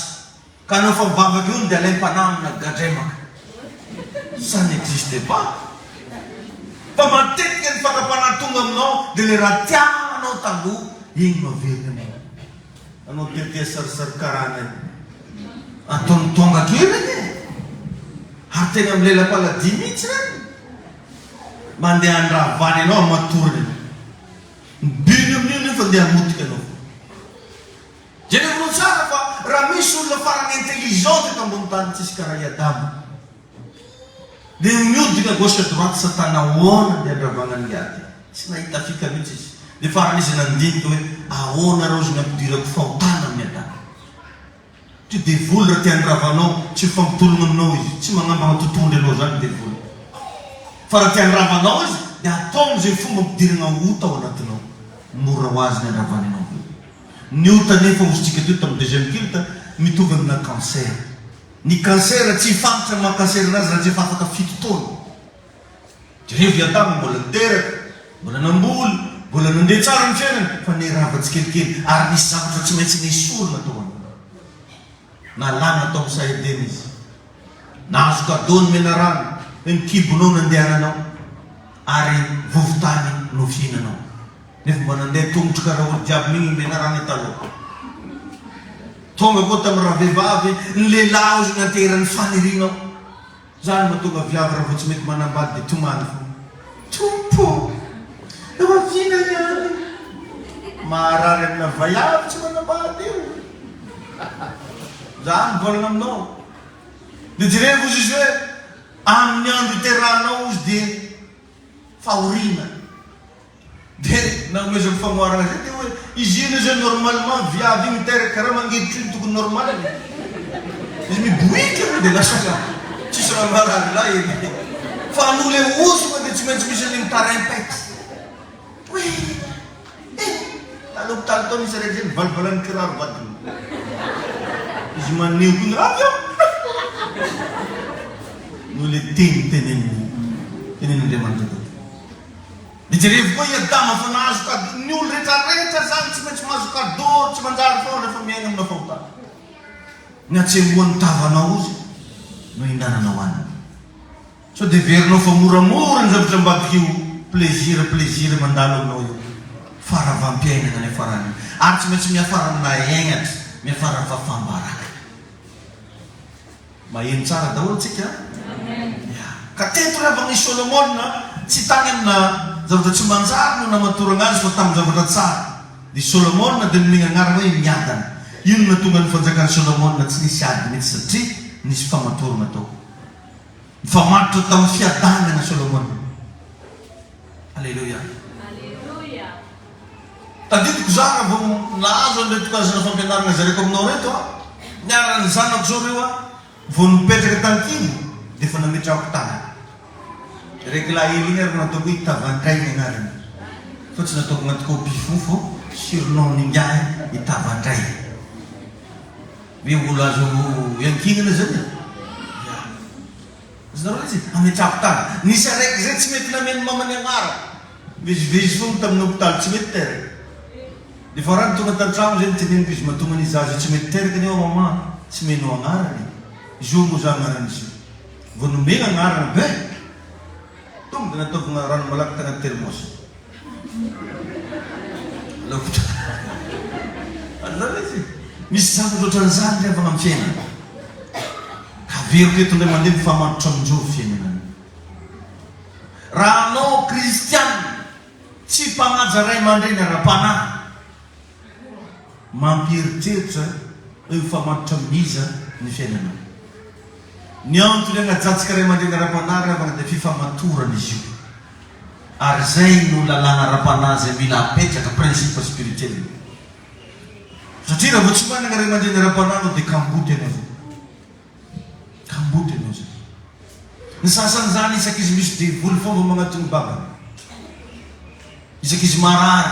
Ka anao fa mivavaka eo dia alaim-panahy amina gadremaka. Ça n'existe pas. Fa matetika ny fakam-panahy tonga aminao dia ilay raha tianao taloha iny no averiny aminao. Anao tiatia sarisary karana io. Ataony tonga kely anie. Ary tena milela-paladia mihitsy ireny. Mandeha andravany anao amatoriny anao. Ny but-ny amin'io nefa andeha hamotika anao foana. Jerevinao tsara fa raha misy olona farany intelligent teto ambony tany tsisy karaha i Adama. Dia miodina gauche à droite satana ahoana dia andravagna ny ady. Tsy nahita fika mihitsy izy. Dia farany izy nandinika hoe ahoana raozy ny ampidirako fahotana amin'i Adama. Ty devoly raha te handrava anao tsy mifampitologna aminao izy, tsy magnambagna totohondry anao zany devoly. Fa raha te handrava anao izy dia ataony izay fomba ampidiragna ota ao anatinao. Mora ho azy ny handravany anao. Ny ota anefa hozy tsika teo tamin'ny deuxième culte mitovy amina cancer. Ny cancer tsy fantatra ny maha cancer anazy raha tsy efa afaka fito taona. Jereo i Adama mbola niteraka, mbola namboly, mbola nandeha tsara ny fiainany fa nirava tsikelikely ary nisy zavatra tsy maintsy nesorina tao aminy. Nalana tao amin'ny saha Edena izy. Nahazo cadeau ny menarana, hoe ny kibonao nandehananao ary vovon-tany no fihinanao. Nefa mba nandeha tongotro karaha olo jiaby migny ny menarana taloha. Tonga koa tamin'ny ravehivavy ny lehilahy ozy nianteheran'ny fanirianao. Zany mahatonga viavy raha vao tsy mety manambady dia tomany foana. Tompo ô! Rahoviana ihany? Maharary amina vaiavy tsy manambady io. Za mivolagna aminao. Dia jerevo ozy izy hoe amin'ny andro iterahanao ozy dia fahoriana. Dia nanomezako fanoharana zay dia hoe izy io anie zao normalement viavy io miteraka karaha mangiditra io no tokony normal-ny e. Izy mibohika aloha dia lasa ka tsisy raha maharary lahy e. Fa noho le hosoka dia tsy maintsy misy an'iny tarimpex. Hoe eh tany hopitaly tao nisy araiky zay nivalivalan'ny kiraro vadiny. Izy maneho koa ny avy eo. Noho le teny tenenin'ny tenenin'Andriamanitra tato. Dia jerevo koa i Adama fa nahazo cadeau, ny olo rehetra rehetra zany tsy maintsy mahazo cadeau, tsy manjary foana rehefa miaina amina fahotana. Ny hatsembohan'ny tavanao ozy no hinananao hanina. Sao dia heverinao fa moramora ny zavatra ambadik'io plaisir plaisir mandalo aminao io. Faharavam-piainana ny hafaran'io. Ary tsy maintsy miafara amina henatra, miafara amin'ny fahafaham-baraka. Maheno tsara daholo tsika an? Ya. Ka teto ry havana i Solomona tsy tany amina zavatra tsy manjary no namatorana azy fa tamin'ny zavatra tsara. I Solomona dia nomena anarana hoe miadana. Io no nahatonga ny fanjakan'i Solomona tsy nisy ady mihitsy satria nisy famatorana tao. Nifamatotra tamin'ny fiadanana Solomona. Aleloia. Tadidiko za raha vao nahazo an'ireto karazana fampianarana zaraiko aminao ireto a, niara ny zanako zao ireo a, vao nipetraka tany kibo dia efa nametrahako tanana. Raiky lahy hely iny ary nataoko hoe Tavandray ny anarany fa tsy nataoko anaty copie fo fô surnom n'ingahy i Tavandray. Hoe olo azo iankinana zany e. Ya. Azonareo ilay izy? Ametrahako tanana. Nisy araiky zay tsy mety nameno mamany anarana. Mivezivezy foana tamin'ny hopitaly tsy mety teraka. Dia farany tonga tan-tragno zay niteneniko izy mahatonga an'izy zaza io tsy mety teraka anie wa maman tsy meno agnarana e. Izy io moa za agnaran'izy io. Vao nomena agnarana be! Tonga dia nataovina rano malaky tagnaty thermos. L'hôpital. Azonareo izy? Misy zavatra ohatran'izany ry havana amin'ny fiainana. Ka averiko eto indray mandeha mifamatotra amin'izao fiainana. Raha anao kristiana tsy mpanaja ray aman-dreny ara-panahy, mampieritreritra hoe mifamatotra amin'iza ny fiainanao. Ny antony anajantsika ray aman-dreny ara-panahy ry havana dia fifamatorana izy io. Ary izay no lalàna ara-panahy izay mila apetraka, principe spirituel. Satria raha vao tsy manana ray aman-dreny ara-panahy anao dia kamboty ianao zay. Kamboty ianao zay. Ny sasany zany isaky izy misy devoly foana vao magnatony babany. Isaky izy marary.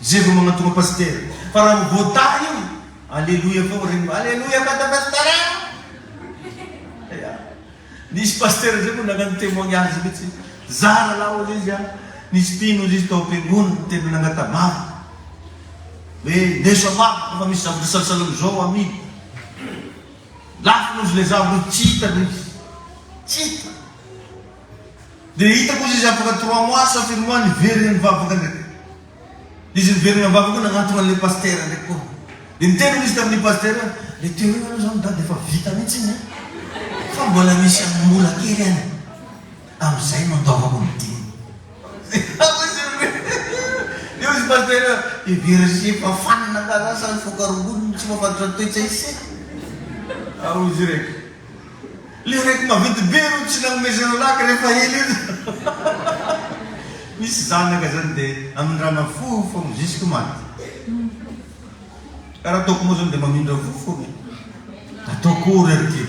Zay vao magnantogna pasitera. Fa raha vao voatahy io, aleloia fogna regny, aleloia pata pasitera! Ya. Nisy pasitera zay moa nagnano témoignage mihitsy, za rahalahy hozy izy a, nisy mpino hozy izy tao am-piangonana tena nangata-bavaka hoe ndeso am-bavaka fa misy zavatra sarosarotra amizao amidy. Lafo hozy le zavatra tsy hita mihitsy. Tsy hita. Dia hitako ozy izy afaka trois mois sa firy mois niverina nivavaka ndraiky. Izy niverina nivavaka koa nagnantona an'ilay pasitera ndraiky koa. Dia niteny ozy izy tamin'ny pasitera hoe, le teo iny aloha zany dada efa vita mihitsy iny an! Fa mbola misy ambola kely any. Amin'izay no andoavako ny dimy. Dia hoy izy pasitera hoe, hevero sy efa fanina angaha za sa nifoka rongony no tsy mahafantatra ny toetsa ise? Ary hoy izy raiky. Le raiky maventy be ro tsy nagnomezana laky refa ela io. Misy zanaka zany de amindrana fo fogna jusque maty. Ka raha ataoko moa zany de mamindra fo fogna e. Atao akory ary ty.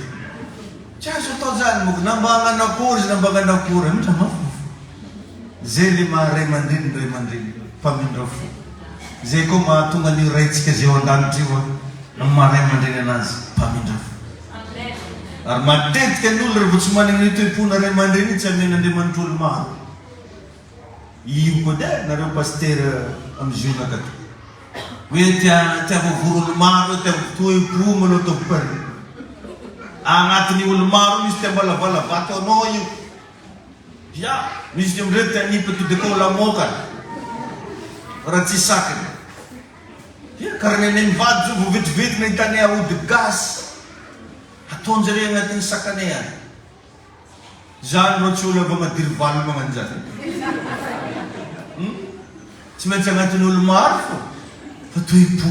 Tsy azo atao zany moko na mba hagnano akory izy na mba hagnano akory amindrana fo. Zay le maha ray aman-dreny ny ray aman-dreny, mpamindra fo. Zay koa mahatonga an'io Raintsika izay ao an-danitra io amin'ny maha ray aman-dreny anazy, mpamindra fo. Ary matetika ny olona rehefa tsy manana io toe-pona ray aman-dreny io tsy amen'Andriamanitra olo maro. Io koa dia nareo pasitera amin'ny ziona akato. Hoe tia tia voavory olo maro, tia toe-po maloha ataoko pare. Agnatin'ny olo maro misy tia ambalavala vato anao io. Ya, misy amin'ireo tia hanipy to de kao lamokany. Raha tsy sakiny. Dia karaha ny anay mivady zao vao vetivety nahitanay aody gasy ataonjareo agnatin'ny sakanay any. Zany rô tsy olo avy Madirovalo magnano zany. Hum? Tsy maintsy agnatin'ny olo maro fô fa toe-po.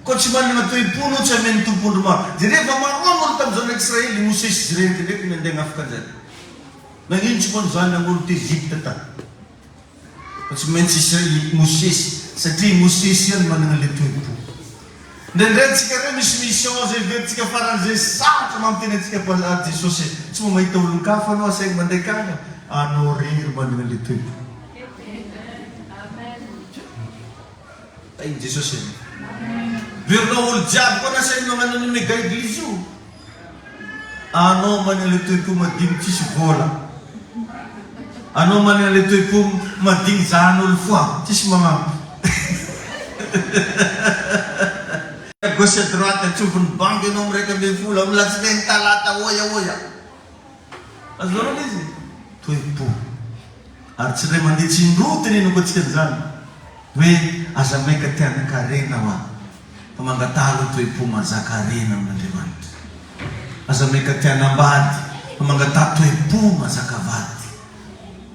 Koa tsy managna toe-po anao tsy amen'ny Tompo ondry maro. Jereo fa maro olo tamin'ny zanak'Israely, i Mosesy izy irery ndraiky nandeha hagnafika anjare. Nagnino tsy koa nizany nagnolo t'Egypte tany? Fa tsy maintsy i Mosesy, satria i Mosesy ihany manana ilay toe-po. Indraindray antsika ireo misy mission izay heverintsika faran'izay sarotra mampiteny antsika fa ah Jesosy e, tsy mba mahita olon-kafa anao asainy mandeha akany aho. Anao irery manana ilay toe-po. Tahin'i Jesosy ianao. Verinao olo jiaby koa nasainy magnano an'io mega église io. Anao manana le toe-po madigny tsisy vôla. Anao manana le toe-po madigny zahan'olo foa tsisy magnampy. À gauche à droite antsovin'ny banky anao amin'ny 11 amin'ny latsinainy talata oya oya. Azonareo le izy? Toe-po. Ary tsy indray mandeha tsy indroa teneniko antsika an'izany hoe aza maika te hanan-karena hoa. Fa mangataha aloha toe-po mahazaka harena amin'Andriamanitra. Aza maika te hanambady fa mangataha toe-po mahazaka vady.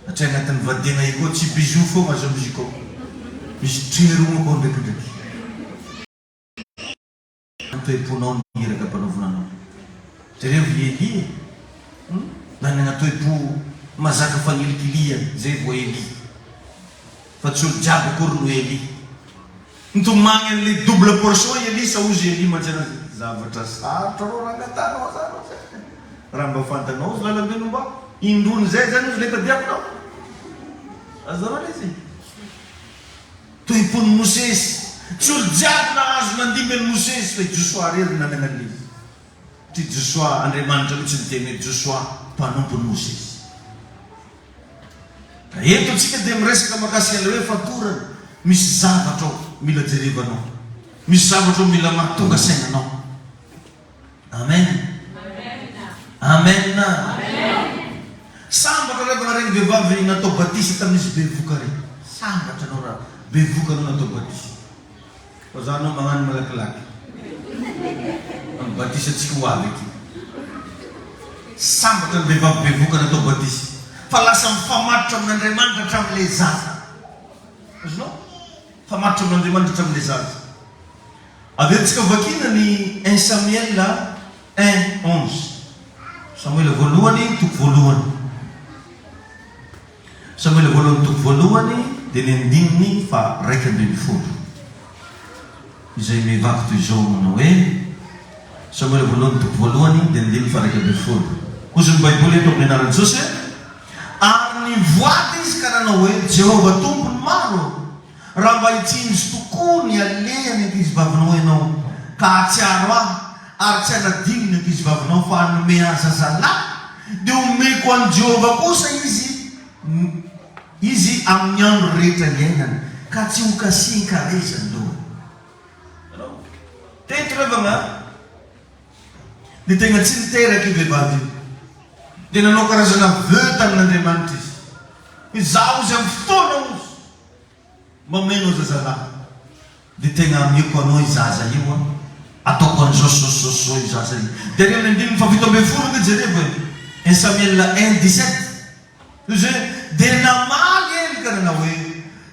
Satria agnatin'ny vadiagna io koa tsy bisous foagna azo amin'izy io koa. Misy trerogna koa ndraikindraiky. Ny toe-ponao ny iraka ampanaovina anao. Jereo i Elia e! Hum? Nanana toe-po mahazaka fanilikilihana, zay vao Elia. Fa tsy olo jiaby akory no Elia. Nitomagny an'le double portion i Elisa hozy i Elia mantsy anazy, zavatra sarotra rô rangatanao zany hozy e! Raha mba fantanao hozy lalambe nombako, indroan'izay zany hozy le tadiavinao. Azonareo le izy? Toe-pon'i Mosesy. Tsy olo jiaby nahazo nandimby an'i Mosesy fa i Josoa irery no nanana an'le izy. Satria Josoa, Andriamanitra mihitsy niteny hoe Josoa mpanompon'i Mosesy. Ka eto tsika dia miresaka makasika ilay hoe fatorana, misy zavatra ao mila jerevanao, misy zavatra ao mila mahatonga saina anao. Amen. Amen. Sambatra rehefa nareny vehivavy natao batisa tamin'izy bevoka reny. Sambatra anao raha bevoka anao natao batisa. Fa za anao magnano malakilaky. Amin'ny batisa tsika ho avy aty. Sambatra ny vehivavy bevoka natao batisa. Fa lasa mifamatotra amin'Andriamanitra hatramin'ilay zaza. Azonao? Mifamatotra amin'Andriamanitra hatramin'ilay zaza. Averintsika vakina ny un Samuel un 11. Samoela voalohany toko voalohany. Samoela voalohany toko voalohany dia ny andininy faha 11, izay mivaky toy izao manao hoe, Samoela voalohany toko voalohany dia ny andininy faha 11. Hozy ny Baiboly eto amin'ny anaran'i Jesosy, Ary nivoady izy ka nanao hoe, Jehovah Tompon'ny maro ô! Raha mba hitsinjo tokoa ny alehan'ny ankizivavinao ianao, ka hahatsiaro ahy, ary tsy hanadino ny ankizivavinao fa hanome ahy zazalahy, dia homeko an'i Jehovah kosa izy izy amin'ny andro rehetra iainany, ka tsy hokasihin-kareza ny lohany. Hitanao? Teto reva angaha dia tegna tsy niteraka io vehivavy io. Dia nanao karazana vœu tamin'Andriamanitra izy. Izaho ozy amin'ny fotoana ozy mameno zazalahy dia tegna ameko anao io zaza io an, ataoko an'izao sy zao sy zao sy zao io zaza io. Dia ary amin'ny andininy faha-17 ange jerevo e, un Samuel un 17, hoy izy hoe, dia namaly Ely ka nanao hoe,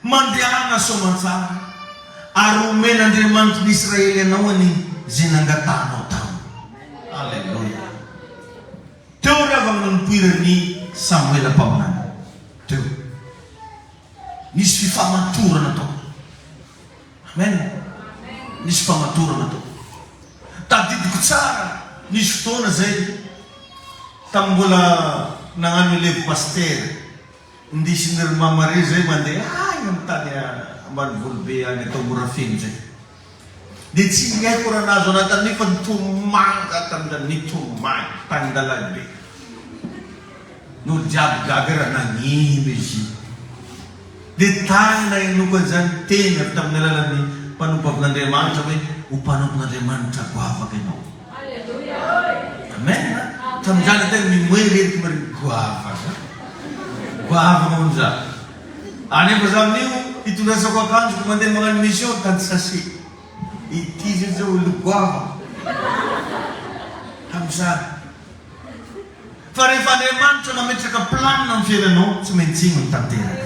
Mandehana soamantsara, ary homen'Andriamanitry ny Israely anao anie izay nangatahanao taminy. Aleloia. Teo ry havana no nipoiran'i Samoela mpaminany. Teo. Nisy fifamatorana tao. Amen. Nisy famatorana tao. Tadidiko tsara, nisy fotoana zay, tamin'ny mbola nagnano élève pasitera, indesin'ny ry mama re zay mandeha any amin'ny tany ambanivolo be any atao Morafeno zay. Dia tsy nihaiko raha nahazo anah tamin'iny fa nitomany za tamin'izany, nitomany tany an-dalambe. Ny olo jiaby gaga raha nagnino izy io. Dia tany nahenoako an'izany teny avy tamin'ny alalan'ny mpanompo avin'Andriamanitra hoe ho mpanompon'Andriamanitra goavaka ianao. Amen. Tamin'izany tena mimoe reriky mare goavaka. Goavaka hono za. Anefa za amin'io hitondrasako akanjoko mandeha magnano mission mitady sachet. Ity zay zao olo goavana tamin'izany. Fa rehefa Andriamanitra mametraka planina amin'ny fiainanao tsy maintsy iny no tanteraka.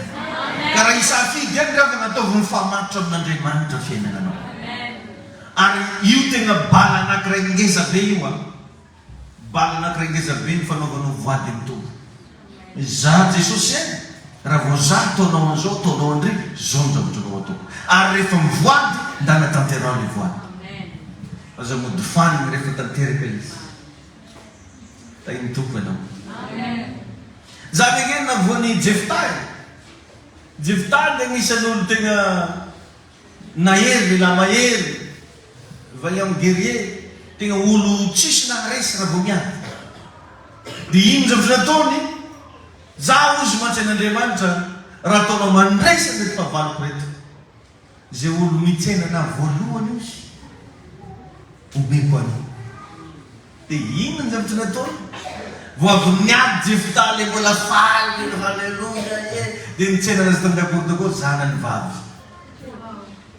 Ka raha hisafidy ihany ry havana ataovy mifamatotra amin'Andriamanitra fiainananao. Ary io tena bala anakiray ngeza be io an. Bala anakiray ngeza be ny fanaovanao voady amin'ny Tompo. Za Jesosy e, raha vao za ataonao an'izao, ataonao an'dry, zao ny zavatra anao ataoko. Ary rehefa mivoady, ndana tanteraho le voady. Aza mody fanina rehefa tanteraka izy. Tahin'ny Tompo ianao. Zany ange no navoan'i Jeftà e. Jeftà dia anisan'ny olo tegna Nahery, lehilahy mahery, vaillant guerrier, tegna olo tsisy naharesy raha vao miady. Dia ino zavatra nataony? Za hozy mantsy an'Andriamanitra raha ataonao mandresy an'ireto fahavaloko ireto. Izay olo mitsena anah voalohany hozy, omeko an'io. Dia inona ny zavatra nataony? Vao avy niady Jefta ilay mbola faly, haleloia e! Dia nitsena anazy tamin'ny akoro koa zanany vavy.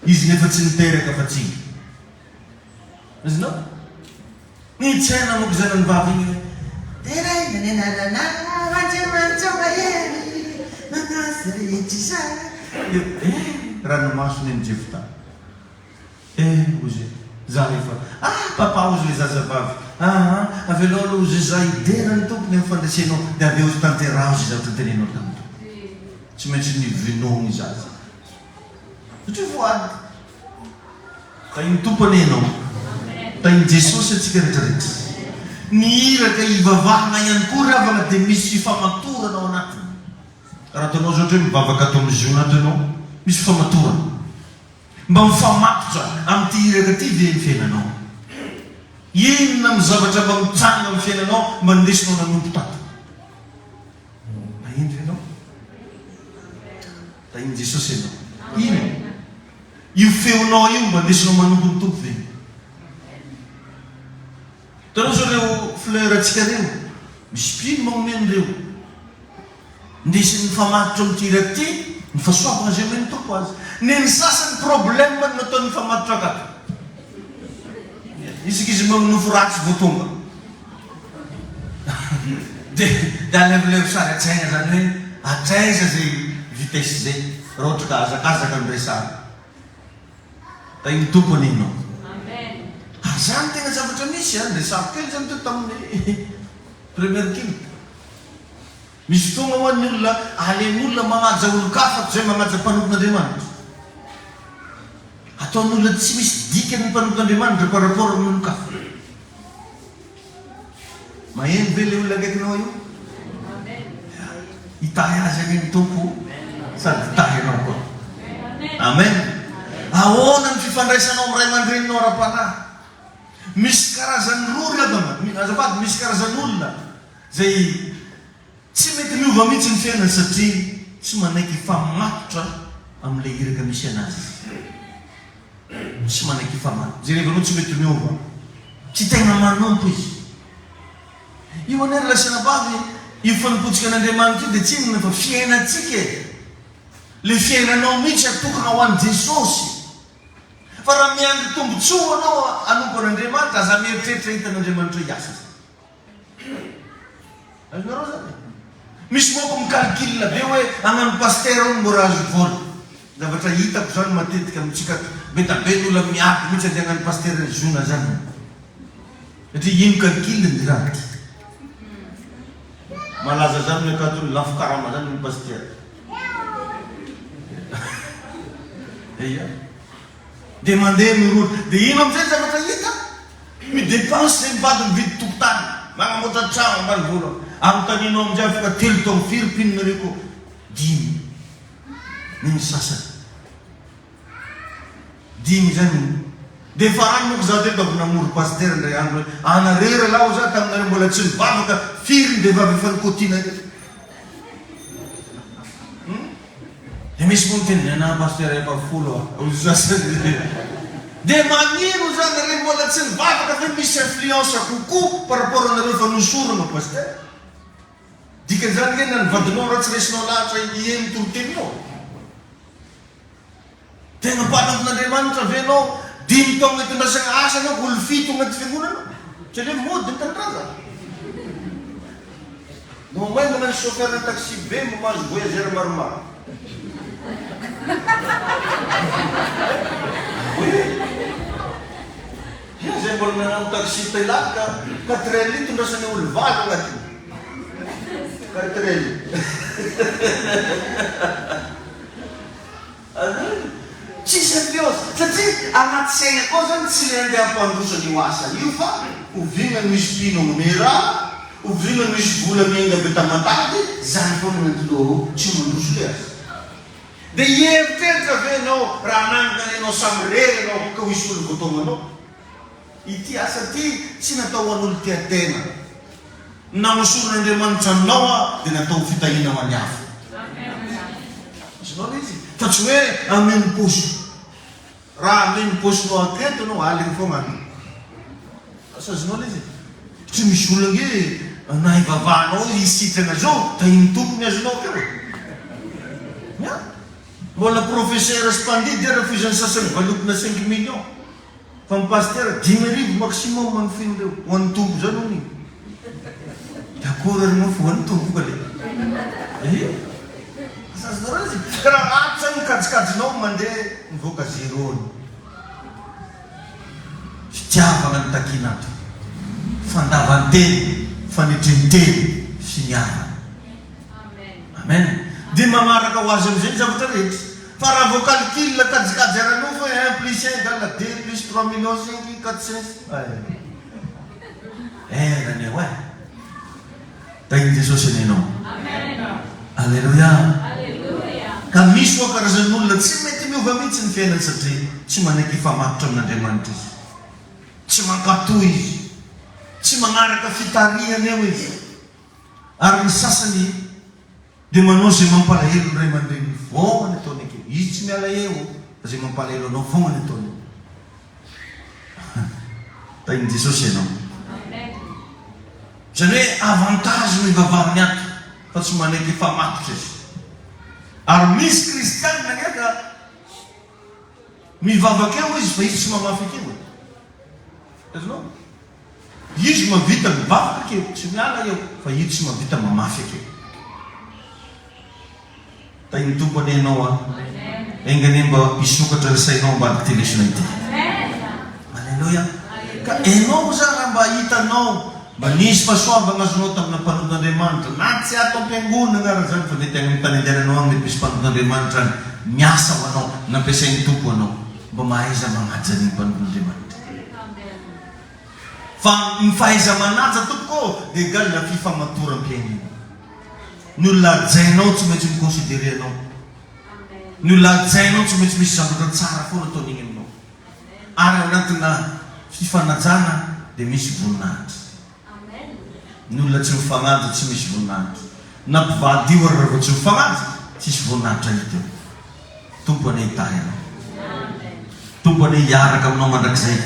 Izy nefa tsy niteraka fa tsy. Azonao? Nitsena manko zanany vavy iny hoe, Deraina ny anaranao Andriamanitra mahery, manasa rehetra izay. Dia eh, ranomaso nen'i Jefta. Eh hozy za efa ah papa hozy le zazavavy aa avelao aloha hozy za hidera ny tompony am fandresenao de avy eo hozy tanteraho ze zavatra notenenao tamiko tsy maintsy nivinogny zaza satria voady tahin'ny tompo anie ianao tahin'i jesosy antsika rehetra rehetra ny iraka hivavahana ihany koa ry havana dia misy fifamatorana ao anatiny raha ataonao zao ohatra hoe mivavaka ato amin'ny ziona ato ianao misy fifamatorana Mba mifamatotra amin'ity iraka ity ve ny fiainanao? Inona amin'ny zavatra mba mitranga amin'ny fiainanao mba nindesinao nanompo tato? Naheno ve ianao? Tahin'i Jesosy ianao. Inona? Io feonao io mba ndesinao manompo ny Tompo ve? Hitanao izao ireo fleur-ntsika ireo? Misy mpino manome an'ireo. Ndesiny mifamatotra amin'ity hira ity ny fahasoavana izay omen'ny Tompo azy. Nen'ny sasany problème no nataony nifamatotra akato. Isika izy manonofy ratsy vao tonga. Dia dia alevolevy sary an-tsaina zany hoe hatraiza zay vitesse zay raha ohatra ka hazakazaka no resahana. Tahin'ny Tompo anie ianao. Ary zany tena zavatra misy an, resahako kely zany teo tamin'ny première culte. Misy fotoagna hoa ny olona alain'olona magnaja olon-kafa toy izay magnaja mpanompon'Andriamanitra. Ataon'olona tsy misy dikany ny mpanompon'Andriamanitra par rapport amin'ny olon-kafa. Maheno ve ilay olona akaikinao io? Hitahy azy anie ny Tompo sady hitahy anao koa. Amen. Ahoana ny fifandraisanao amin'ny ray aman-dreninao ara-panahy? Misy karazany roa ry havana, azafady, misy karazan'olona izay tsy mety miova mihitsy ny fiainany satria tsy manaiky hifamatotra amin'ilay iraka misy anazy izy. Tsy manaiky hifamatotra. Jerevanao tsy mety miova. Tsy tena manompo izy. Io anie ry lahy sy anabavy, io fanompoantsika an'Andriamanitra io dia tsy inona fa fiainantsika e! Ilay fiainanao mihitsy atokana ho an'i Jesosy. Fa raha miandry tombontsoa anao hanompo an'Andriamanitra, aza mieritreritra hahita an'Andriamanitra hiasa izany. Azonareo zany e? Misy manko mi-calcul be hoe hagnano pasitera hono mora azo vola. Zavatra hitako zany matetika amintsika ato. Be da be ny olona miady mihitsy andeha hagnano pasitera ny zona zany. Satria ino calcul-ny zany? Malaza zany ny akato ny lafo karama zany ny pasitera. Eia. Dia mandeha mirona. Dia ino amin'izay ny zavatra hita? Mi-depense izay mivady mividy tokotany, manamboatra trano ambanivolo. Anontanianao amin'izay afaka telo taona firy mpinonareo koa? Dimy. Ny ny sasany. Dimy izany. Dia farany manko za teto avy namory pasitera indray andro hoe anareo rahalahy hoy za taminareo mbola tsy nivavaka firy ny vehivavy efa nikotianareo? Hum? Dia misy moa miteny ny anah pasitera efa folo a. Hoy sasany. Dia magnino zany nareo mbola tsy nivavaka ve misy influence kokoa par rapport anareo efa nosorana pasitera? Dikan'izany nge na ny vadinao raha tsy resinao lahatra hiheno toriteninao. Tena mpanompon'Andriamanitra ve ianao? Dimy taona itondrasana asa ianao, olo fito agnaty fiangonana? Tsy aleo mody ny tanindrazana? Mba mahay magnano chauffeur ny taxi be mba mahazo voyageur maromaro. Oui. Ia zay mbola nagnano taxi tailandy ka quatre ly itondrasana olo valo agnatiny. Quatre ly. Tsisy ambiance satria anaty sainako ao zany tsy le andeha hampandroso an'io asa io fa oviana no hisy mpino hanome raha, oviana no hisy vola miainga avy Tamatave, zany foana anaty loha ao, tsy mandroso le asa. Dia hieritreritra ve ianao raha hanangana ny anao samirery ianao ka ho hisy olo voataonanao? Ity asa ity tsy natao ho an'olo tia tena. Ny namosoron'Andriamanitra anao aho dia natao ho fitahiana ho an'ny hafa. Azonao ilay izy? Fa tsy hoe hameno paosy. Raha hameno paosinao hatreto ianao, aligny foagna any. Asa azonao ilay izy? Tsy misy olona ange na hivavahanao hisitrana zao, tahin'ny Tompo ny azonao akeo e. Ya. Mbola professeur sy mpandidy ary afoizan'ny sasany valopina cinq millions. Fa ny pasitera 5000 maximum ny feno reo, ho an'ny Tompo zany hono iny. D'accord ary moa fa ho an'ny Tompo ka le. Eh? Asa azonareo izy? Ka raha ato zany ny kajikajinao mandeha mivoaka zéro any. Fitiavana no takiana ato. Fandavan-tena, fanetren-tena, finiavana. Amen. Dia mamaraka ho azy amin'izay ny zavatra rehetra. Fa raha vao calcul kajikajy ara-nofo hoe un plus un égale deux plus trois millions cinq quatre cinq Erany eo eh. Tahin'i Jesosy anie ianao. Aleloia. Ka misy hoa karazan'olona tsy mety miova mihitsy ny fiainany satria tsy manaiky hifamatotra amin'Andriamanitra izy. Tsy mankatò izy. Tsy magnaraka fitarihana eo izy. Ary ny sasany dia manao izay mampalahelo ny ray aman-dreniny foana ny ataony akeo. Izy tsy miala eo fa izay mampalahelo anao foana ny ataony eo. Tahin'i Jesosy ianao. Izany hoe avantage no ivavahany ato fa tsy manaiky hifamatotra izy. Ary misy kristianina anie ka mivavaka eo izy fa izy tsy mamafy akeo e. Azonao? Izy mavita mivavaka akeo, tsy miala eo, fa io tsy mavita mamafy akeo. Tahin'ny Tompo anie ianao an. Enga anie mba hisokatra ny sainao ambadik'ity lesona ity. Aleloia. Ka enao moa zany raha mba hitanao mba nisy fahasoavana azonao tamina mpanompon'Andriamanitra, na tsy ato am-piangonana ara zany fa mety any amin'ny tany andehananao any mety misy mpanompon'Andriamanitra any miasa ho anao, nampiasain'ny Tompo anao. Mba mahaiza manaja ny mpanompon'Andriamanitra. Fa ny fahaiza-manaja tompoko ô dia egal la fifamatoram-piainana. Ny olona hajainao tsy maintsy mi-considerer anao. Ny olona hajainao tsy maintsy misy zavatra tsara foana ataon'igny aminao. Ary ao anatina fifanajana dia misy voninahitra. Ny olona tsy mifanaja tsy misy voninahitra. Na mpivady io ary raha vao tsy mifanaja, tsisy voninahitra hita eo. Tompo anie hitahy anao. Tompo anie hiaraka aminao mandrakizay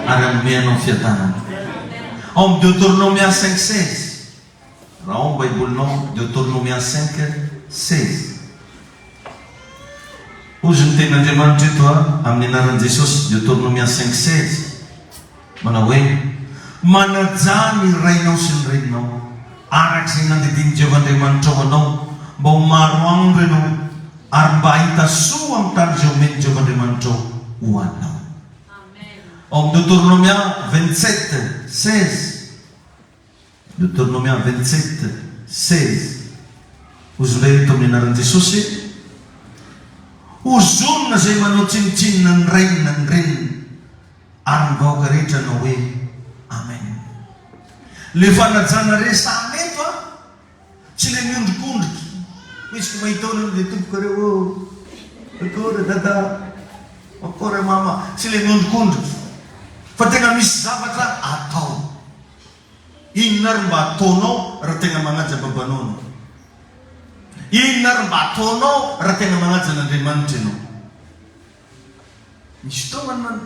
ary hanome anao fiadanana. Ao amin'ny Deoteronomia 5, 16. Raha ao ny Baibolinao, Deoteronomia 5, 16. Hozy ny tenin'Andriamanitra eto a, amin'ny anaran'i Jesosy, Deoteronomia 5, 16. Manao hoe, Manajà ny rainao sy ny reninao, araka izay nandidian'i Jehovah Andriamanitrao anao, mba ho maro andro ianao, ary mba hahita soa amin'ny tany izay omen'i Jehovah Andriamanitrao ho anao. Ao amin'ny Deoteronomia 27, 16. Deoteronomia 27, 16. Hozy indray eto amin'ny anaran'i Jesosy, Hozonina izay manao tsinontsinona ny rainy na ny reniny. Ary ny vahoaka rehetra hanao hoe, Amen. Le fanajana resahana eto an, tsy le miondrikondriky, misy ko mahita olona dia tompokareo ô, akory dada, akory mama, tsy le miondrikondriky, fa tena misy zavatra atao. Inona ary mba ataonao raha tena manaja babanao anao? Inona ary mba ataonao raha tena manaja an'Andriamanitra ianao? Nisy fotoana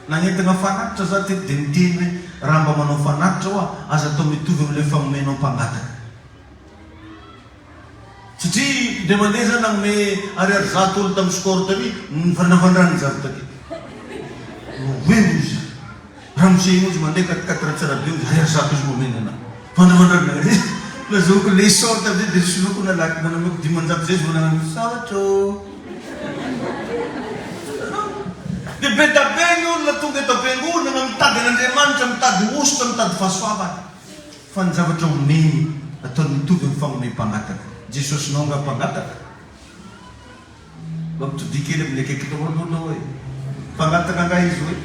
nanentana fanatitra za teto dia niteny hoe raha mba manao fanatitra hoa aza atao mitovy amin'ilay famomenao mpangataka. Satria indray mandeha za nanome ariary zato olo tamin'ny score tary, nivandravandran'ny zareo taty. Hoe hoy za. Ramose iny ozy mandeha quatre quatre Antsirabe ozy ariary zato ozy nomeny anah. Vandravandran'ny re. Lazaoko le short amizay de soloiko nalaky nanameko 500 zay izy vao nagnano misaotra ô. De be da be ny olona tonga eto am-piangonana mitady an'Andriamanitra, mitady hosotra, mitady fahasoavana. Fa ny zavatra omeny ataony mitovy amin'ny fagnome mpangataka. Jesosinao nga mpangataka? Mba mitodia kely amin'ilay akaikinao aloha ianao e! Mpangataka angaha izy hoe?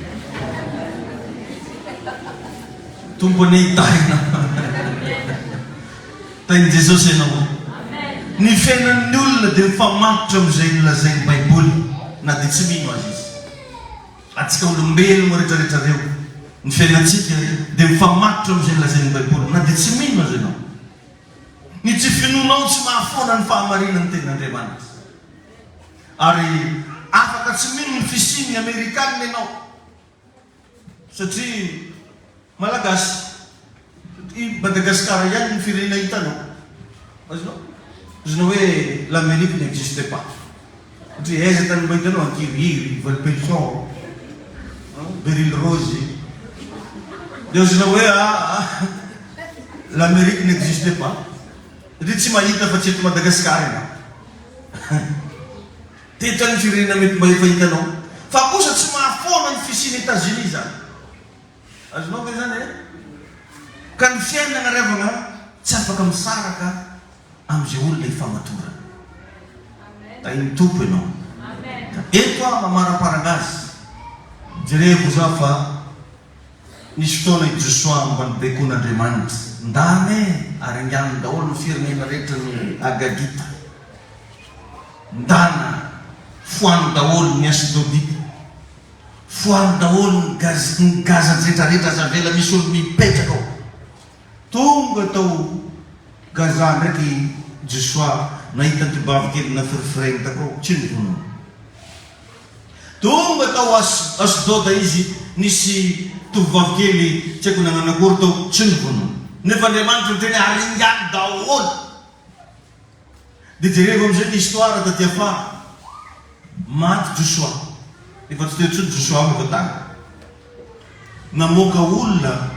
Tompo anie hitahy anao. Tahin'i Jesosy ianao. Ny fiainan'ny olona dia mifamatotra amin'izay nolazain'ny Baiboly na dia tsy mino aza izy. Antsika olombelogno rehetrarehetra ireo, ny fiainantsika dia mifamatotra amin'izay nolazain'ny Baiboly na dia tsy mino aza ianao. Ny tsy finoanao tsy mahafoana ny fahamarinan'ny Tenin'Andriamanitra. Ary afaka tsy mino ny fisian'ny Amerikanina ianao satria Malagasy. I Madagasikara ihany ny firenena hitanao. Azonao? Azonao hoe l'Amérique n'existe pas. Satria aiza tany mba hitanao Ankirihiry, Valpelson, Beryl Rose. Dia azonao hoe ah, l'Amérique n'existe pas. Satria tsy mahita fa tsy eto Madagasikara ianao. Teto ny firenena mety mba efa hitanao. Fa kosa tsy mahafoana ny fisian'i Etats-Unis izany. Azonao ve izany e? Ka ny fiainana ry havana tsy afaka misaraka amin'izay olona ifamatorana. Tahin'ny Tompo ianao. Ka eto aho mamaraparana azy. Jerevo za fa nisy fotoana i Josoa mba nibaikoan'Andriamanitra. Ndana e! Ary inganiny daholo ny firenena rehetra ny Agagita. Ndana! Foano daholo ny Asdodita. Foano daholo ny gaz ny gaza dretraretra aza avela misy olo mipetraka ao. Tonga tao Gaza ndraiky i Josoa nahita anti-bavy kely nafirifirainy takao, tsy nivonona. Tonga tao As Asdoda izy nisy tovovavy kely tsy haiko nagnano akory tao, tsy nivonona. Nefa Andriamanitra niteny hoe aringano daholo. Dia jerevo amin'izay ny histoire taty afara. Maty Josoa. Efa tsy teo intsony Josoa fa efa tany. Namoaka olona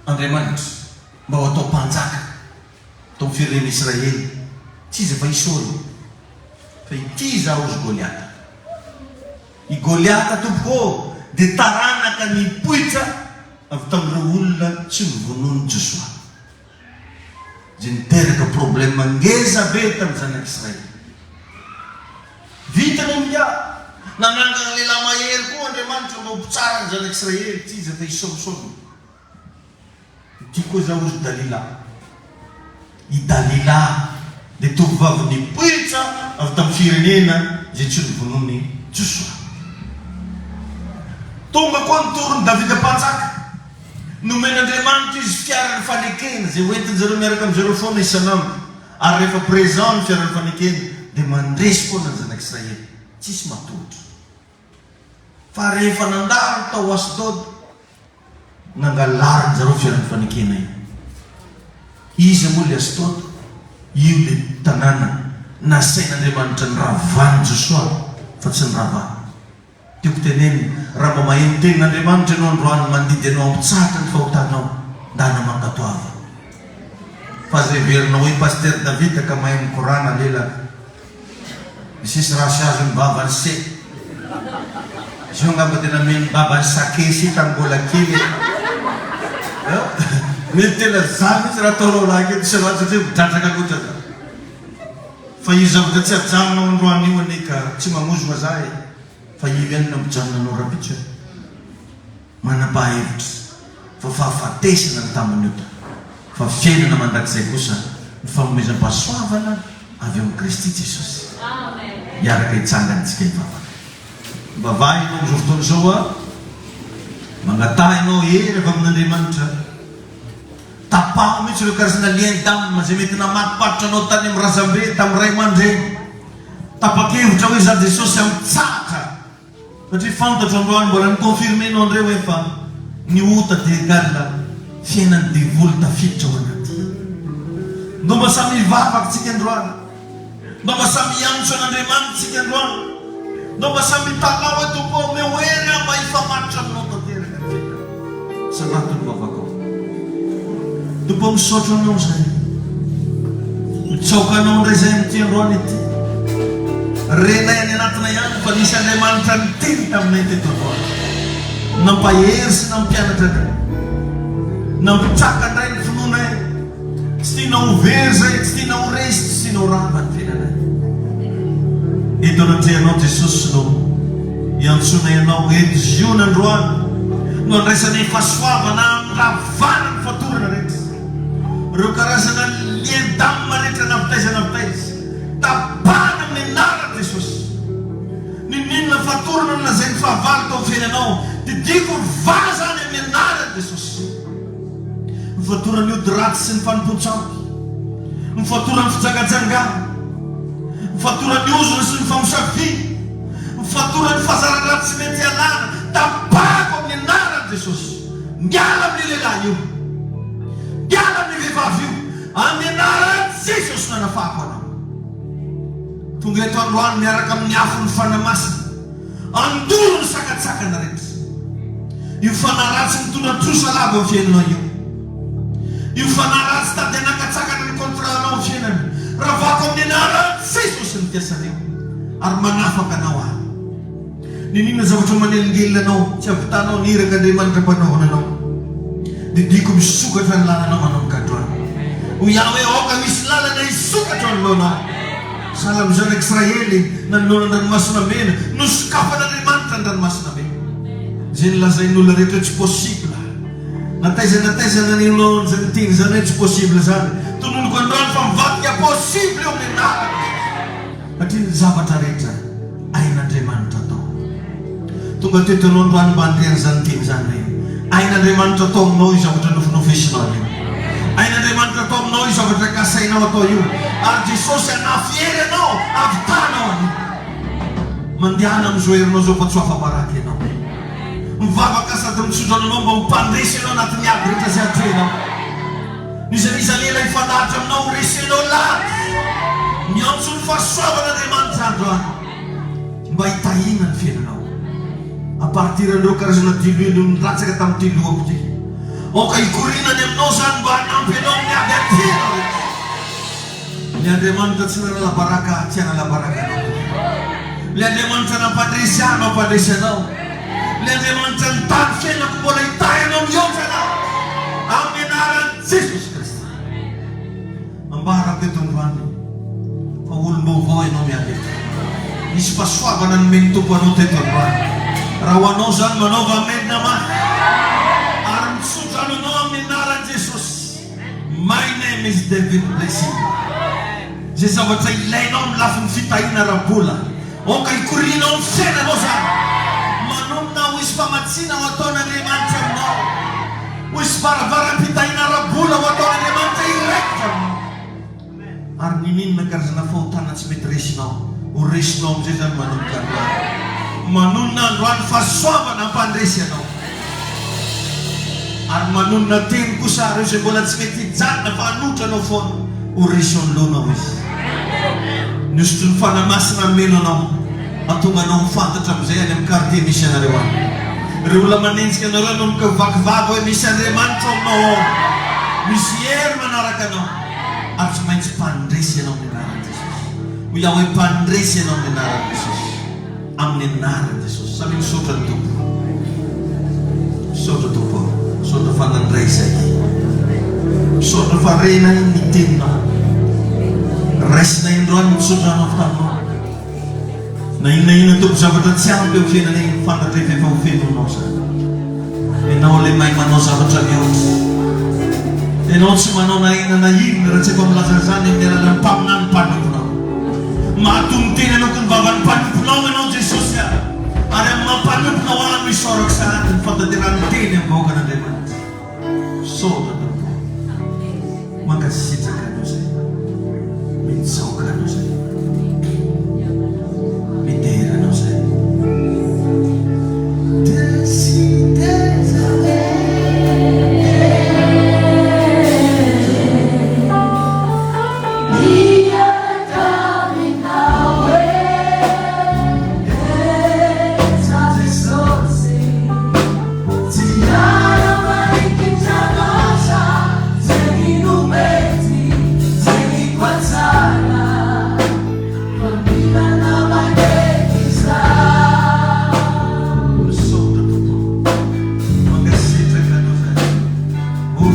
Andriamanitra mba ho atao mpanjaka tao amin'ny firenena Israely. Tsy iza fa i Saoly. Fa ity izaho hozy Goliata. I Goliata tompoko ô dia taranaka nipoitra avy tamin'ireo olona tsy novonoin'i Josoa. Izay niteraka problème ngeza be tamin'ny zanak'Israely. Vita ny ingahy. Nanangana lehilahy mahery koa Andriamanitra mba ho mpitsara ny zanak'Israely, tsy iza fa i Samsona. Ity koa izao hozy Dalila. I Dalila. Dia tovovavy nipoitra avy tamin'ny firenena izay tsy novonoin'i Josoa. Tonga koa ny toron'i Davida Mpanjaka. Nomen'Andriamanitra izy fiaran'ny fanekena izay hoentin-jareo miaraka amin-jareo foana isan'andro. Ary rehefa présent ny fiaran'ny fanekena dia mandresy foana ny zanak'Israely. Tsisy matohotra. Fa rehefa nandalo tao Asdod, nangalarin-jareo fiaran'ny fanekena io. Iza moa ilay Asdod? Io ilay tanàna nasain'Andriamanitra niravan'i Josoa fa tsy niravany. Tiako tenenina, raha mba maheno tenin'Andriamanitra ianao androany mandidy anao hampitsahatra ny fahotanao, ndana mankatoava. Fa aza heverinao hoe Pasteur David ka mahay mikorana lelaka. Misisy raha sy azon'ny vavan'i se. Izy io angamba tena nomen'ny babany sake sy tamin'ny mbola kely e. Mety tena za mihitsy raha ataonao lahy kely tsy ratsy satria midradraka loatra za. Fa io zavatra tsy ajanonao androany io anie ka tsy magnozona za e. Fa io ihany no ampijanona anao rahampitso e. Manam-pahevitra fa fahafatesana ny tamin'ny ota, fa fiainana mandrakizay kosa ny fanomezam-pahasoavana avy ao amin'i Kristy Jesosy. Hiaraka hitsangana isika hivavaka. Mivavaha ianao amin'izao fotoana izao a. Mangataha ianao hery avy amin'Andriamanitra. Tapaho mihitsy ireo karazana lien d'âme izay mety namatopatotra anao tany amin'ny razambe, tamin'ny ray aman-dreny. Tapa-kevitra hoe izaho Jesosy hampitsahatra. Satria fantatro androany mbola ni-confirmer-nao ndray hoe fa ny ota dia egal fiainan'ny devoly tafiditra ao anaty. Ndao mba samy hivavaka tsika androany. Ndao mba samy hiantso an'Andriamanitra tsika androany. Ndao mba samy hitalaho hoe Tompo ô omeo hery aho mba hifamatotra aminao tanteraka ny fiainako. Sarato ny vavakao. Tompo ô misaotra anao izahay. Mitsaoka anao indray izahay amin'ity androany ity. Renay any anatinay any fa nisy Andriamanitra niteny taminay teto androany. Nampahery sy nampianatra anay. Nampitraka indray ny finoanay. Tsy tiana ho very izay, tsy tiana ho resy, tsy tiana ho rava ny fiainanay. Eto anatrehanao Jesosy no iantsoanay Anao eto Ziona androany no andraisanay fahasoavana handravana ny fatorana rehetra. Ireo karazana lien d'âme rehetra na avy taiza na avy taiza, tapahana amin'ny anaran'i Jesosy. N'inon'inona fatorana nolazain'ny fahavalo tao amin'ny fiainanao, didiako mivaha izany amin'ny anaran'i Jesosy. Ny fatoran'ny ody ratsy sy ny fanompoan-tsampy, ny fatoran'ny fijangajangana, ny fatoran'ny ozona sy ny famosaviana, ny fatoran'ny fahazaran-dratsy tsy mety ialana, tapahako amin'ny anaran'i Jesosy. Miala amin'io lehilahy io. Miala amin'io vehivavy io. Amin'ny anaran'i Jesosy no anafahako anao. Tonga eto androany miaraka amin'ny afon'ny Fanahy Masina. Andoro ny sakantsakana rehetra. Io fanahy ratsy mitondra trosa lava amin'ny fiainanao io. Io fanahy ratsy tady hanakatsakana ny contrat-nao amin'ny fiainana. Ravako amin'ny anaran'i Jesosy ny fiasan'io ary manafaka anao aho. N'inon'inona zavatra manelingelina anao, tsy havitanao ny iraka Andriamanitra ampanaovina anao. Didiako misokatra ny lalanao manomboka androany. Hoy aho hoe aoka hisy lalana hisokatra eo anoloanao. Sahala amin'ny zanak'Israely nanoloana ny Ranomasina Mena, nosokafan'Andriamanitra ny Ranomasina Mena. Izay nolazain'ny olona rehetra hoe tsy possible. Na taiza na taiza nanenonao an'izany teny izany hoe tsy possible izany, tononiko androany fa mivadika possible eo amin'ny anarana Jesosy. Satria ny zavatra rehetra hain'Andriamanitra atao. Tonga teto ianao androany mba handre an'izany teny izany hoe, Hain'Andriamanitra atao aminao io zavatra nofinofesinao io. Hain'Andriamanitra atao aminao io zavatra kasainao atao io. Ary Jesosy hanafy hery anao havitanao an'io. Mandehana amin'izao herinao izao fa tsy ho afa-baraka ianao. Mivavaka sady mitsodrano anao mba ho mpandresy ianao anatin'ny ady rehetra izay atrehinao. N'iza n'iza lela hifandahatra aminao ho resenao lahatra. Miantso ny fahasoavan'Andriamanitra androany mba hitahiana ny fiainanao. À partir an'ireo karazana diloilo nilatsaka tamin'ity lohako ity. Aoka hikoriana any aminao izany mba hanampy anao amin'ny ady atrehinao rehetra. Ilay Andriamanitra tsy nanala baraka ahy, tsy hanala baraka anao koa. Ilay Andriamanitra nampandresy ahy no hampandresy anao. Ilay Andriamanitra nitahy ny fiainako mbola hitahy anao mihoatra anao. Amin'ny anaran'i Jesosy Kristy. Ambarako eto androany fa olom-baovao ianao miala eto. Nisy fahasoavana nomen'ny Tompo anao teto androany. Raha ho anao izany, manaova amen mafy. Ary mitsodrano anao amin'ny anaran'i Jesosy. My name is David Blessing. Izay zavatra ilainao amin'ny lafiny fitahiana ara-bola, aoka hikoriana ao amin'ny fiainanao izany. Manonona ho hisy famatsiana ho ataon'Andriamanitra aminao. Ho hisy varavaram-pitahiana ara-bola ho ataon'Andriamanitra hiraikitra aminao. Ary n'inon'inona karazana fahotana tsy mety resinao, ho resinao amin'izay izany manomboka androany. Manonona androany fahasoavana hampandresy anao. Ary manonona teny kosa ireo izay mbola tsy mety hijanona fa hanotra anao foana, ho resy eo anoloanao izy. Ny hosotry ny Fanahy Masina hameno anao, hahatonga anao ho fantatra amin'izay any amin'ny quartier misy anareo any. Ireo olona manenjika anareo hanomboka ho vaky vava hoe misy Andriamanitra ao aminao ao, misy hery manaraka anao, ary tsy maintsy mpandresy ianao amin'ny anaran'i Jesosy. Hoy aho hoe mpandresy ianao amin'ny anaran'i Jesosy. Amin'ny anaran'i Jesosy. Samia misaotra ny Tompo. Misaotra Tompo ô. Misaotra fa nandray izay. Misaotra fa renay ny teninao. Raisinay androany ny misaotra avy taminao. Na inona inona Tompo zavatra tsy ampy eo fiainanay fantatray fa efa ho fenonao izany. Ianao ilay mahay manao zavatra mihoatra. Ianao tsy manao na inona na inona raha tsy efa milaza an'izany amin'ny alalan'ny mpaminany mpanomponao. Mahatonon-tena aloaky ny vavan'ny mpanomponao Ianao Jesosy a! Ary amin'ny maha mpanomponao ahy no isaorako sahady ny fantanterahan'ny teny amin'ny vahoakan'Andriamanitra. Misaotra Tompo ô. Mankasitraka Anao izay. Mitsaoka Anao izay. Midera Anao izay. Misaotra Tompo Mankasitraka Anao zahay Oh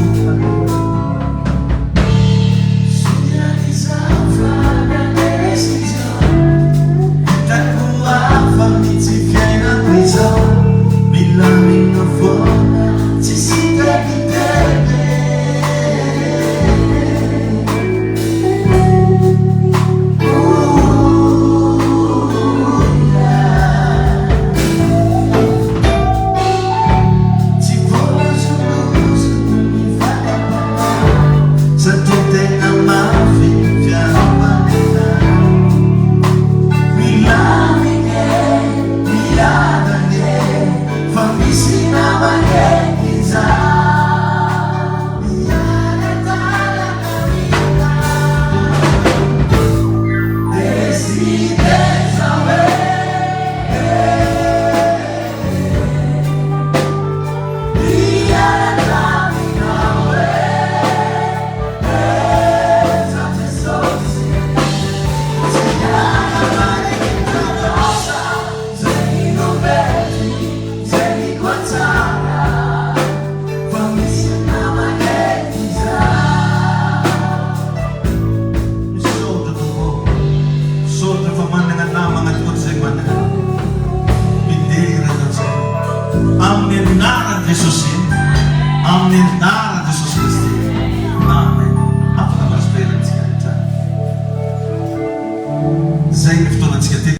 Satria tena mafy ny fiarovana Milamina e, miadana e Fa misy namana e izaho Miara-dalana Décidez Misaotra Tompo ô. Misaotra fa manana namagna tokoa tsy zay manana. Midera anao zay. Amin'ny anaran'i Jesosy. Amin'ny anaran'i.